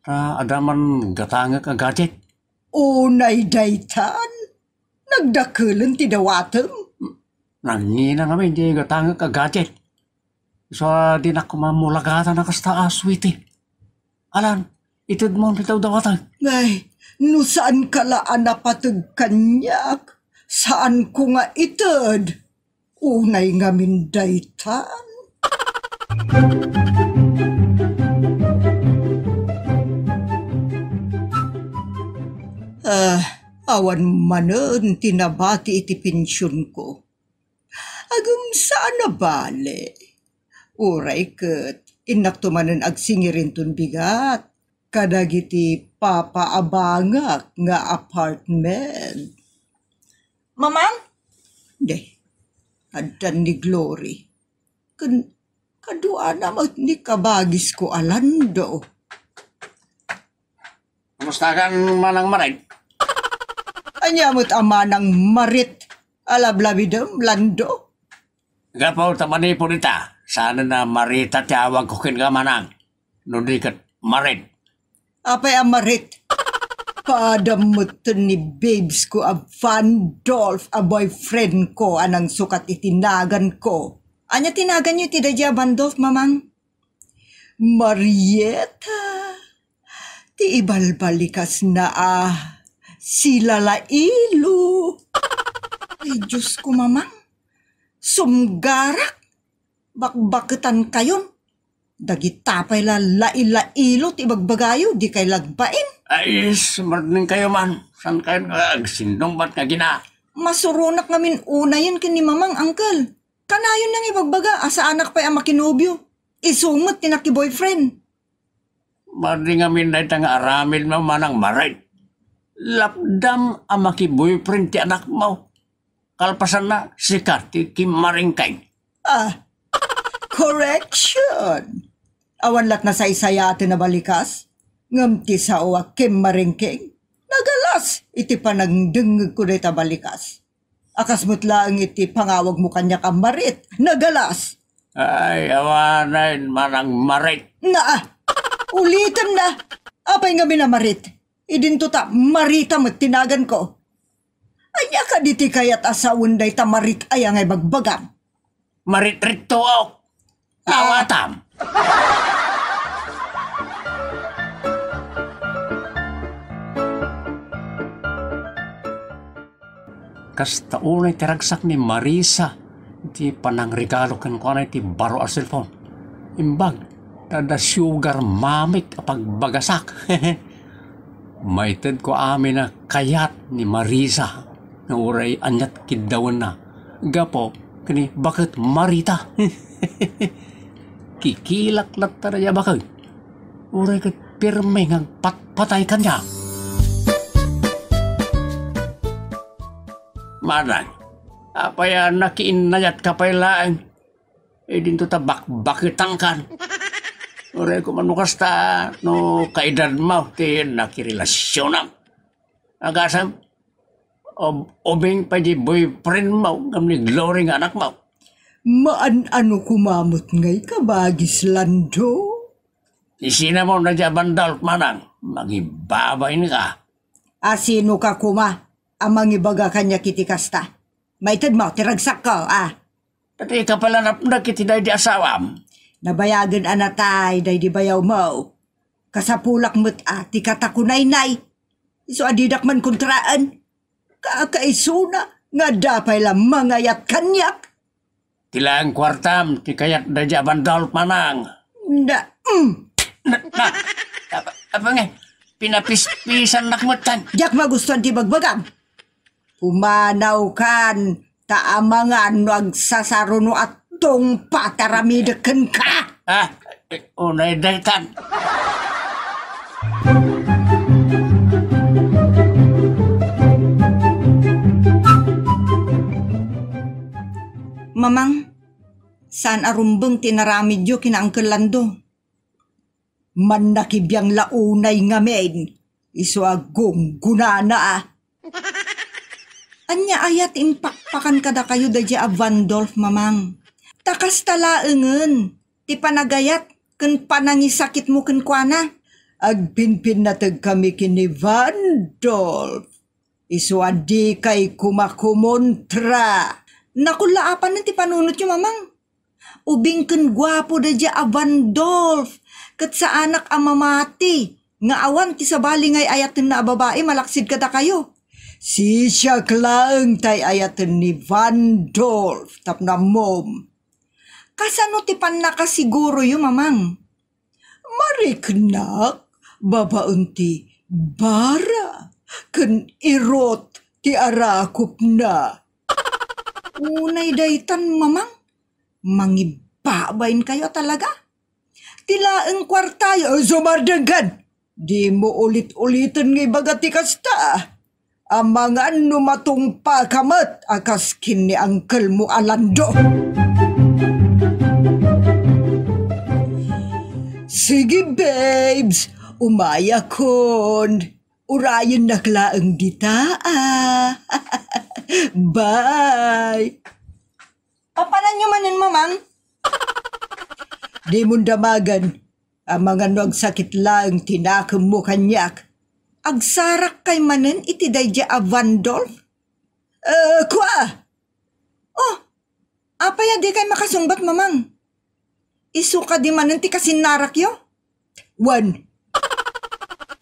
Ta adda man gatangek a gadget. Unay daytan, nagdakelen ti dawatem. Nangina ngamin ti gatangek a gadget. Isu a dinak koma mulagatan a kasta a sweetie. Alan, itedmo ti dawatek. Ngay, no saanka la a napateg kaniak, saanko nga ited. Unay ngamin daytan. Ah, awan manen ti nabati iti pensionko. Agem saan a bale. Uray ket innakto manen agsingirinton bigat kadagiti papaabangak nga apartment. Mamang? De, addan ni Glory. Ken kaduana met ni kabagisko a Lando. Kumustakan, Manang Marit? Ania met a Manang Marit a lablabidem, Lando? Gapu ta manipud ita, saanen a Marita ti awagko kenka, Manang. No di ket Marit. Apay a Marit? Padam metten ni babes ko a Van Dolf a boyfriend ko a nangsukat iti nagan ko. Ania ti naganyo iti daydiay a Van Dolf, Mamang? Marieta, ti ibalbalikasna a silalailo. Ay, Diyos ko, Mamang, sumgarak, bakbaketankayon. Dagita pay la lailailo ti ibagbagayo, dikay lagbain. Ay, sumardengkayo man. Saan kayo nga agsinnungbat nga gina? Masuronak ngamin unayen ken ni Mamang, Uncle. Kanayon nga ibagbaga a saanak pay a makinobio. Isu met ti nakiboyfriend. Madi ngamin dayta nga aramidmo, Manang Marit. Lapdam a makiboyfriend ti anakmo. Kalpasanna, sika ti kimmaringkeng. Ah, correction. Awan lat nasaysayaten a balikas, ngem ti sao a kimmaringkeng, nagalas iti panangdengngegko dayta balikas. A kas met laeng iti pangawagmo kaniak a Marit, nagalas. Ay, awanen, Manang Marit. Naa, ulitem na. Apay ngamin a Marit? Idinto ta Marita met ti naganko. Ania kadi ti kayat a sawen dayta Marit aya nga ibagbagam? Maritrittook. Ah. Awatam. Kasta unay ti ragsak ni Marisa ti panangregalo kenkuana iti baro a cellphone. Imbag ta adda sugar mamik a pagbagasak. Maitedko amin a kayat ni Marisa nga uray aniat kiddawenna gapu ken ni baket Marita. Kikilak latta dayta a baket. Uray ket pirme nga agpatpatay kaniak. Manang, apay a nakiinnayatka pay laeng? Idinto ta bakbaketankan. Uray koma no kasta, no kaedadmo ti nakirelasionam. Agasem, ub-, ubing pay di boyfriendmo ngem ni Glory nga anakmo. Maan-ano koma met ngay kabagis, Lando? Ni Cinnamon dayta a Vandolph, manang, mangibabain ka. A, sino ka koma a mangibaga kaniak iti kasta? Maitedmo ti ragsakko, a. Dayta pay la napnek iti daydi asawam. Nabayagen a natay daydi bayawmo. Kasapulak met a ti katakunaynay. Isu a didak man kontraen. Kakaisuna nga adda pay la mangayat kaniak. Ti laeng kuartam ti kayat daydi a Vandolph, manang. Na, mm. Na, na, apa, apa nga? Pinapispisannak met kan. Diak magustuan ti bagbagam. Pumanawkan, ta amangan no agsasaruno a tungpa ti aramidek kenka. Ah, unay daytan. Mamang, saan a rumbeng ti inaramidyo ken ni Uncle Lando. Mannakibiang la unay ngamin, isu a gunggonana a. Ania aya ti impakpakan kadakayo daydi a Vandolph, Mamang? Ta kasta laengen ti panagayat ken panangisakitmo kenkuana. Agpinpinnategkami ken ni Vandolph. Isu a dikay koma kumontra. Nakullaapanen ti panunotyo, Mamang. Ubing ken guapo daydi a Vandolph, ket saanak a mamati nga awan ti sabali nga ay-ayatenna a babai malaksid kadakayo. Sisiak laeng tay ayaten ni Vandolph tapno ammom. Kasano ti pannakasiguroyo, Mamang? Mariknak babaen ti bara ken irot ti arakupna. Unay daytan, Mamang, mangibabainkayo talaga. Ti laeng kuartayo, sumardengkan! Dimo ulit-uliten nga ibaga ti kasta. Amangan no matungpaka met a kas ken ni angkelmo a Lando. Sige, babes, umayakon. Urayennak laeng dita, a. Bye. Papananyo manen, Mamang? Dimon damagen. Amangan no agsakit laeng ti nakemmo kaniak. Agsarakkay manen iti daydi a Vandolph? Eh, kua! Oh, apay a dikay makasungbat, Mamang? Isu kadi manen ti kasinnarakyo? Wen,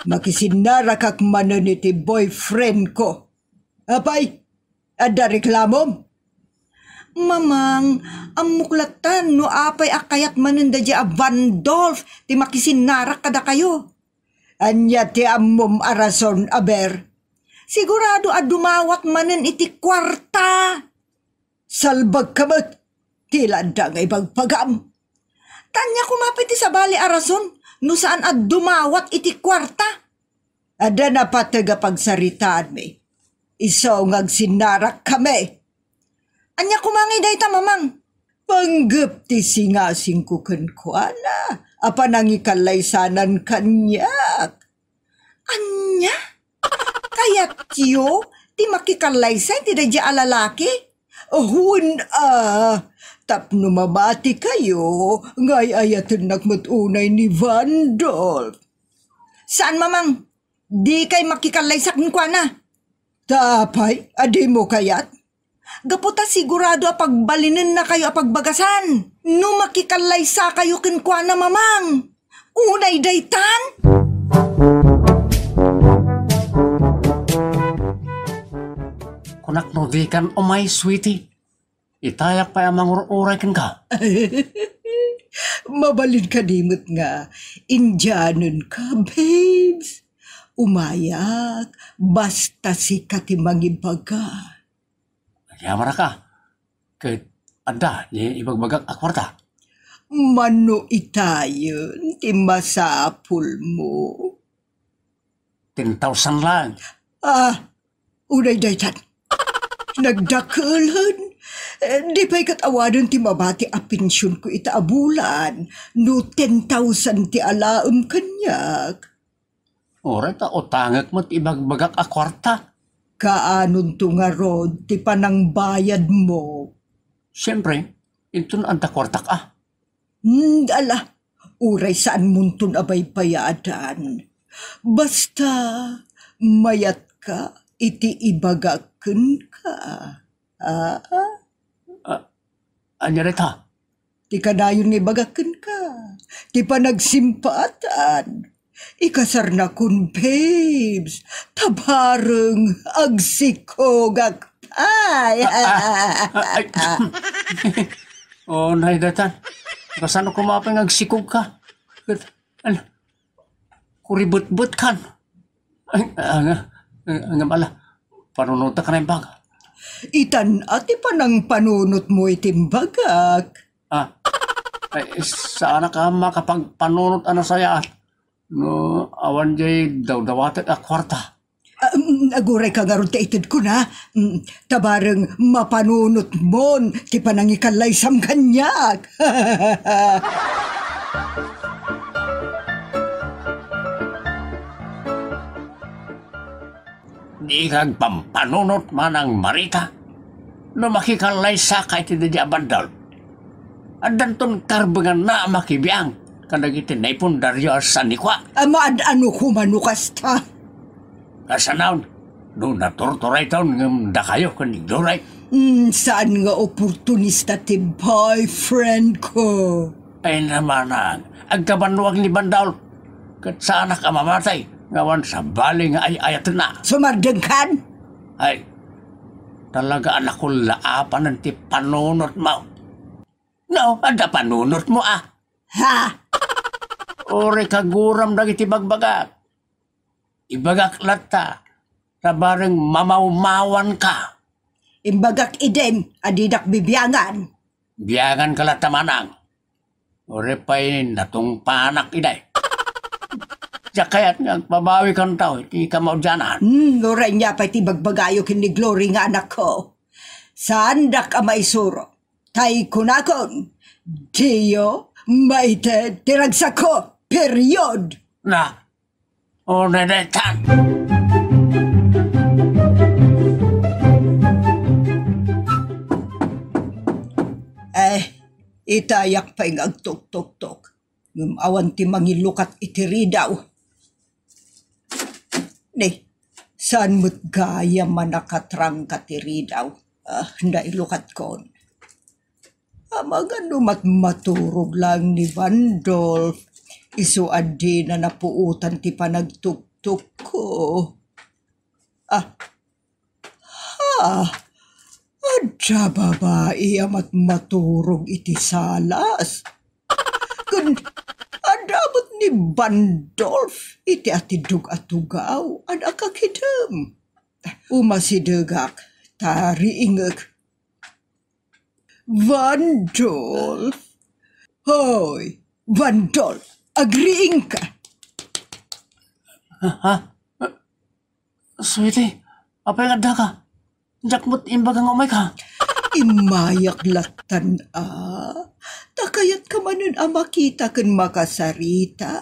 makisinnarakak manen iti boyfriendko. Apay, adda reklamom? Mamang, ammok latta no apay a kayat manen daydi a Vandolph ti makisinnarak kadakayo. Ania ti ammom a rason, aber? Sigurado a dumawat manen iti kuarta. Salbagka met, ti la adda nga ibagbagam. Ta ania koma pay ti sabali a rason no saan a dumawat iti kuarta? Adda napateg a pagsaritaanmi. Isu nga agsinnarakkami. Ania koma ngay dayta, Mamang? Panggep ti singasingko kenkuana a panangikallaysanan kaniak. Ania? Kayatyo ti makikallaysa iti daydi a lalaki? Wen a, tapno mamatikayo, nga ay-ayatennak met unay ni Vandolph. Saan, Mamang? Dikay makikallaysa kenkuana. Ta apay a dimo kayat? Gapu ta sigurado a pagbalinennakayo a pagbagasan no makikallaysakayo kenkuana, Mamang. Unay daytan? Tapno dikan umay, sweetie. Itayak pay a mangur-uray kenka. Mabalin kadi met nga Indianenka, babes. Umayak, basta sika ti mangibaga. Agyamanaka, ket adda ni ibagbagak a kuarta. Mano itayen ti masapulmo? Ten thousand lang. Ah, unay daytan. Nagdakelen. Eh, di pay ket awanen ti mabati a pensionko ita a bulan no ten thousand ti alaem kaniak. Uray ta utangek met ibagbagak a kuarta. Kaanonto ngarud ti panangbayadmo? Siempre, inton adda kuartak a. Hmm, ala, uray saanmonton a baybayadan. Basta, mayatka iti ibagak kenka. Ah? Ah, ania dayta? Ti kanayon nga ibagak kenka. Ti panagsimpatan. Ikasarnakon, babes. Ta bareng agsikogak pay. Ah, ah, ah, ay. Oh, nay daytan. Kasano koma pay nga agsikogka? Ket, ano? Kuribetbetkan. Ay, anga, anga bala. Panunotak na imbag. Itan a ti panangpanunotmo iti imbagak. Ah, ay, saanak a makapagpanunot a nasayaat no awan jay dawdawatek a kuarta. Ah, mm, agurayka ngarud ta itedko na. Mm, ta bareng mapanunotmon ti panangikallaysam kaniak. Dika agpampanunot, Manang Marita. No makikallaysaka iti daydiay a bandol, addanton karbenganna a makibiang kadagiti naipundario a sanikua. Ama, ad-ano koma no kasta? Kasanaon, no naturturayton ngem dakayo ken ni Glory. Mm, saan nga oportunista ti boyfriend ko. Ay namanang, agkabannoak ni Bandol. Ket saanak a mamatay, nga awan sabali nga ay-ayatenna. Sumardengkan? Ay, talaga a nakullaapanen ti panunotmo. No, adda panunotmo a. Ha? Uray kaguram dagiti bagbagak. Ibagak latta, ta bareng mamawmawanka. Imbagak idin a didak bibiangan. Bianganka latta, Manang. Uray pay natungpanak iday. Diak kayat nga agbabawikanto iti kamaudianan. Hmm, uray nia pay ti bagbagayo ken ni Glory nga anakko. Saandak a maisuro. Tay kunakon, diyo maited ti ragsakko. Period. Na, o, nadaytan. Eh, itayak pay nga agtuktoktok. Ngem awan ti mangilukat iti ridaw. Ni, saan met gayam a nakatrangka ti ridaw? Ah, nailukatkon. Amangan no mat-, maturog laeng ni Bandolf. Isu a dina napuotan ti panagtuktokko. Ah, ha? Adda babai a mat-, maturog iti salas. Ken adda met ni Bandolf iti atiddog a tugaw a nakakidem. Umasidegak ta riingek. Bandolf! Hoy, Bandolf, agriingka! Ha? Ha? Sweetie, apay nga addaka? Diak met imbaga nga umayka. Immayak lattan a. Ta kayatka manen a makita ken makasarita.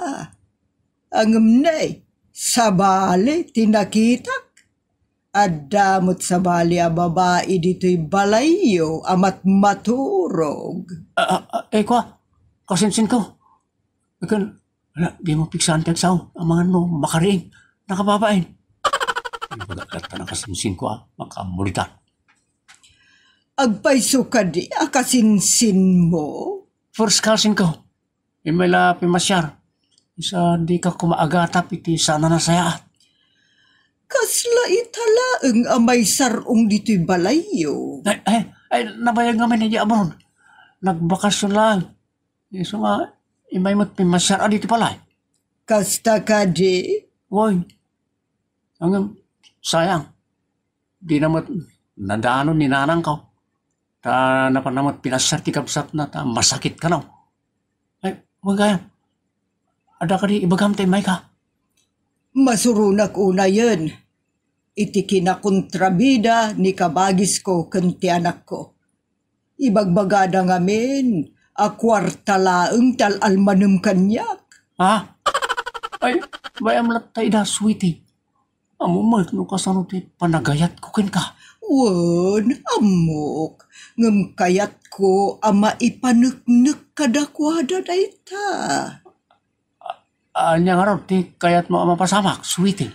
Ngem ne, sabali ti nakitak. Adda met sabali a babai ditoy balayyo a matmaturog. Ah, ah, ah, eh, kua, kasinsinko. Ken, ala, dimo pigsaan ti agsao, amangan no makariing, nakababain. Imbagak latta a kasinsinko a, makaammo ditan. Agpayso kadi a kasinsinmo? First cousin ko. Immay la pimasiar. Isu a dika koma agatap iti saan a nasayaat. Kasla ita laeng a maisar-ong ditoy balayyo. Ay, ay, ay, nabayag ngamin idiay abroad. Nagbakasyon laeng. Isu nga, immay met pimmasiar a ditoy balay. Kasta kadi? Wen. Ngem, sayang. Dina met nadanon ni nanangko. Ta napanna met pinasiar ti kabsatna, ta masakit kano. Ay, wen gayam. Adda kadi ibagam ta immayka? Masuronak unayen iti kinakontrabida ni kabagisko ken ti anakko. Ibagbagada ngamin a kuarta laeng ti al-almanem kaniak. Ha? Ay, bay-am latta ida, sweetie. Ammom met no kasano ti panagayatko kenka? Wen, ammok. Ngem kayatko a maipaneknek kadakuada dayta. Ania ngarud ti kayatmo a mapasamak, sweetie?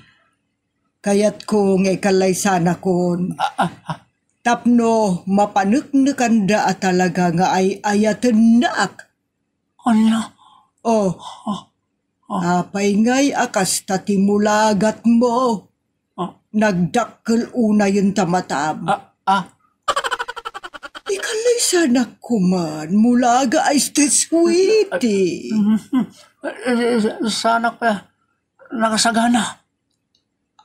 Kayatko nga ikallaysanakon. Ah, ah, ah. Tapno mapaneknekanda a talaga nga ay-ayatennak. Ania? Oh. Ah, ah. Apay ngay a kasta ti mulagatmo? Ah. Nagdakkel unayen ta matam. Ah, ah. Ikallaysanak koman, mulaga a iste, sweetie. Mm, mm. Eh, eh, sanak pa, nakasagana.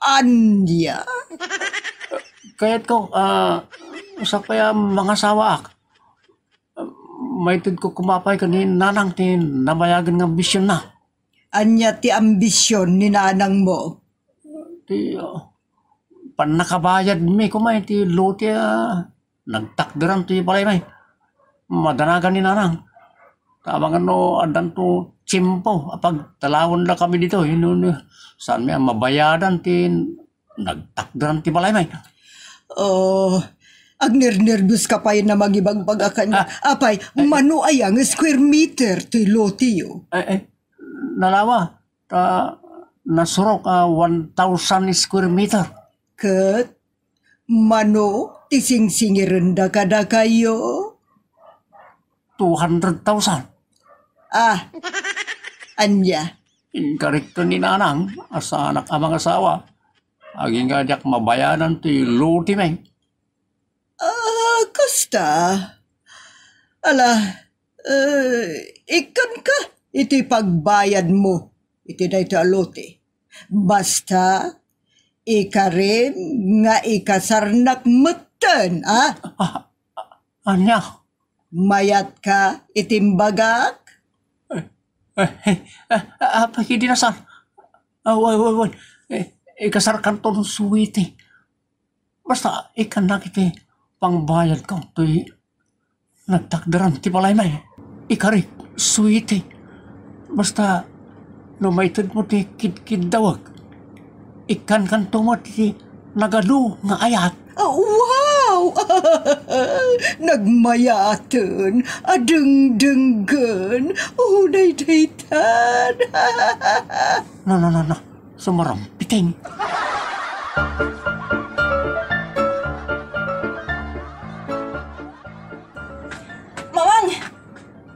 Ania? Kayatko, ah, sakbay a mangasawaak. Maitedko koma pay ken ni nanang ti nabayagen nga ambisionna. Ania ti ambision ni nanangmo? Ti, ah, pannakabayadmi koma iti lote a nagtakderan ti balaymi. Madanagan ni nanang. Ta amangan no addanto tiempo a pagtalawendakami ditoy, no, no, saanmi a mabayadan ti nagtakderan ti balaymi. Oh, agnernerbios ka pay a mangibagbaga kaniak. Ah. Apay, eh, eh. Mano aya nga square meter ti loteyo? Eh, eh, nalawa. Ta nasurok a one thousand square meter. Ket mano ti singsingirenda kadakayo? Two hundred thousand. Ah, ania? Inkarik ken ni nanang a saanak a mangasawa. Agingga diak mabayadan ti lotemi. Ah, kasta. Ala, eh, ikkanka iti pagbayadmo iti daytoy a lote. Basta, ikarim nga ikasarnak metten, ah? Ah, ania? Mayatka iti imbagak? Eh, eh, eh, ah, apay idi nasar? Ah, wen, wen, wen. Eh, ikasarkanto, sweetie. Basta, ikkannak iti pangbayadko toy nagtakderan ti balaymi. Ikarik, sweetie. Basta, no maitedmo ti kidkiddawek, ikkankanto met iti nagadu nga ayat. Ah, wow! Nagmayaten, adengdenggen, unay daytan. No, no, no, no. Sumarampiting. Mamang!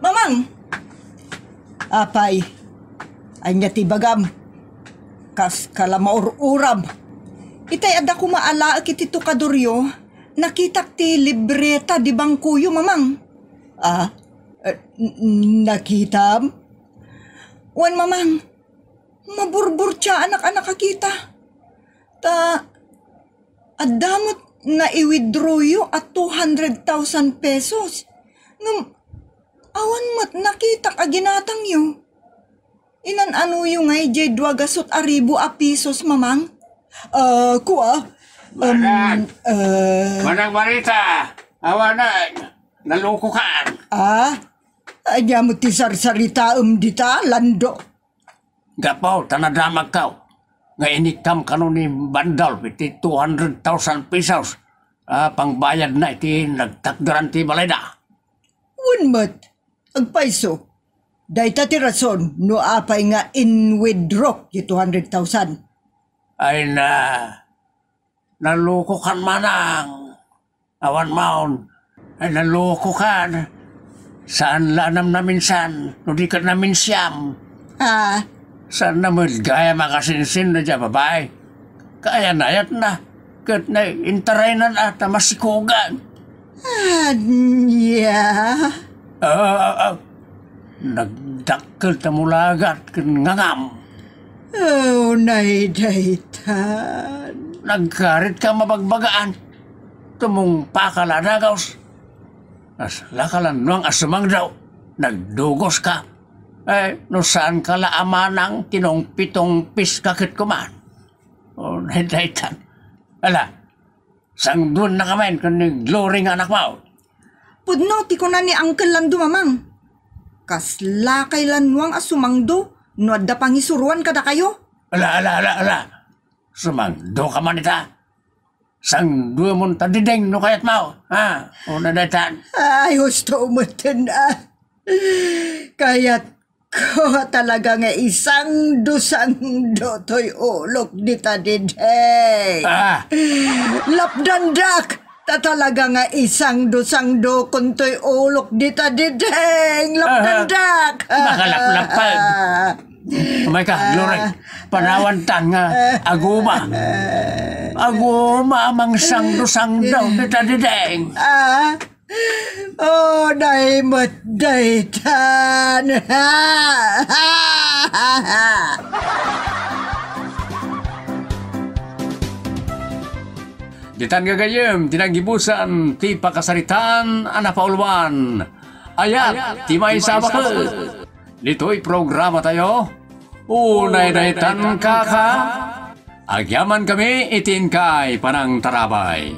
Mamang! Apay, ania ti ibagam? Kaska la maur-uram. Itay adda koma alaek iti tukadoryo, nakitak ti libreta di bangkoyo, Mamang. Ah, eh, n-, nakitam? Wen, Mamang. Maburburtiaanak a nakakita. Ta, adda met nai-withdrawyo a two hundred thousand pesos. Ngem, awan met nakitak a ginatangyo. Inan-anoyo ngay diay dua gasut a ribu a pesos, Mamang? Ah, kua? Um, Manang! Ah. Manang Marita! Awanen! Nalokokan! Ah? Ania met ti sarsaritaem dita, Lando? Gapu ta nadamagko nga iniktam kano ni Bandolf iti two hundred thousand pesos a pangbayadna iti nagtakderan ti balayda. Wen met, agpayso. Dayta ti rason no apay nga in-withdrawk ti two hundred thousand. Ay na, nalokokan, Manang. Awan maon. Ay, nalokokan. Saan la a namnaminsan, no di ka naminsiam. Ah. Saan na met gayam a kasinsin na dia babai? kaayan-ayatna, ket naintaraynan a ta masikogan. Ania? Ah, ah, ah. Nagdakkel ta mulagat ken ngangam. Oh, nay daytan. Nagkarit ka mabagbagaan. Tumungpa ka la dagaus. As, la ka lannuang a sumangdaw. Nagdugos ka. Eh, no saan ka la a manang tinungpitungpis ka ket kuman. Oh, nay daytan. Ala, sangduennaka met ken ni Glory nga anakmo. Pudno ti kuna ni Uncle Lando, Mamang. Kaslakay lannuang a sumangdo no adda pangisuroan kadakayo. Ala, ala, ala, ala. Sumangdo ka man ita. Sangduemon ta diding no kayatmo. Ha? Una daytan. Ay, husto metten, ah. Kayatko talaga nga isangdo-sangdo toy ulok dita diding. Ah. Lapdandak! Ta talaga nga isangdo-sangdo kon toy ulok dita diding. Lapdandak! Makalaplapag. Umay ka, Glory. Panawan tan nga aguma. Aguma a mangsangdo-sangdo dita diding. Ah? Oh, daymet daytan. Ditan gagayyem ti naggibusan ti pakasaritaan a napauluan. Ayat ti maysa a baket. Ditoy programa tayo, Unay Daytan Kaka. Agyaman kami iti inkay panangtarabay.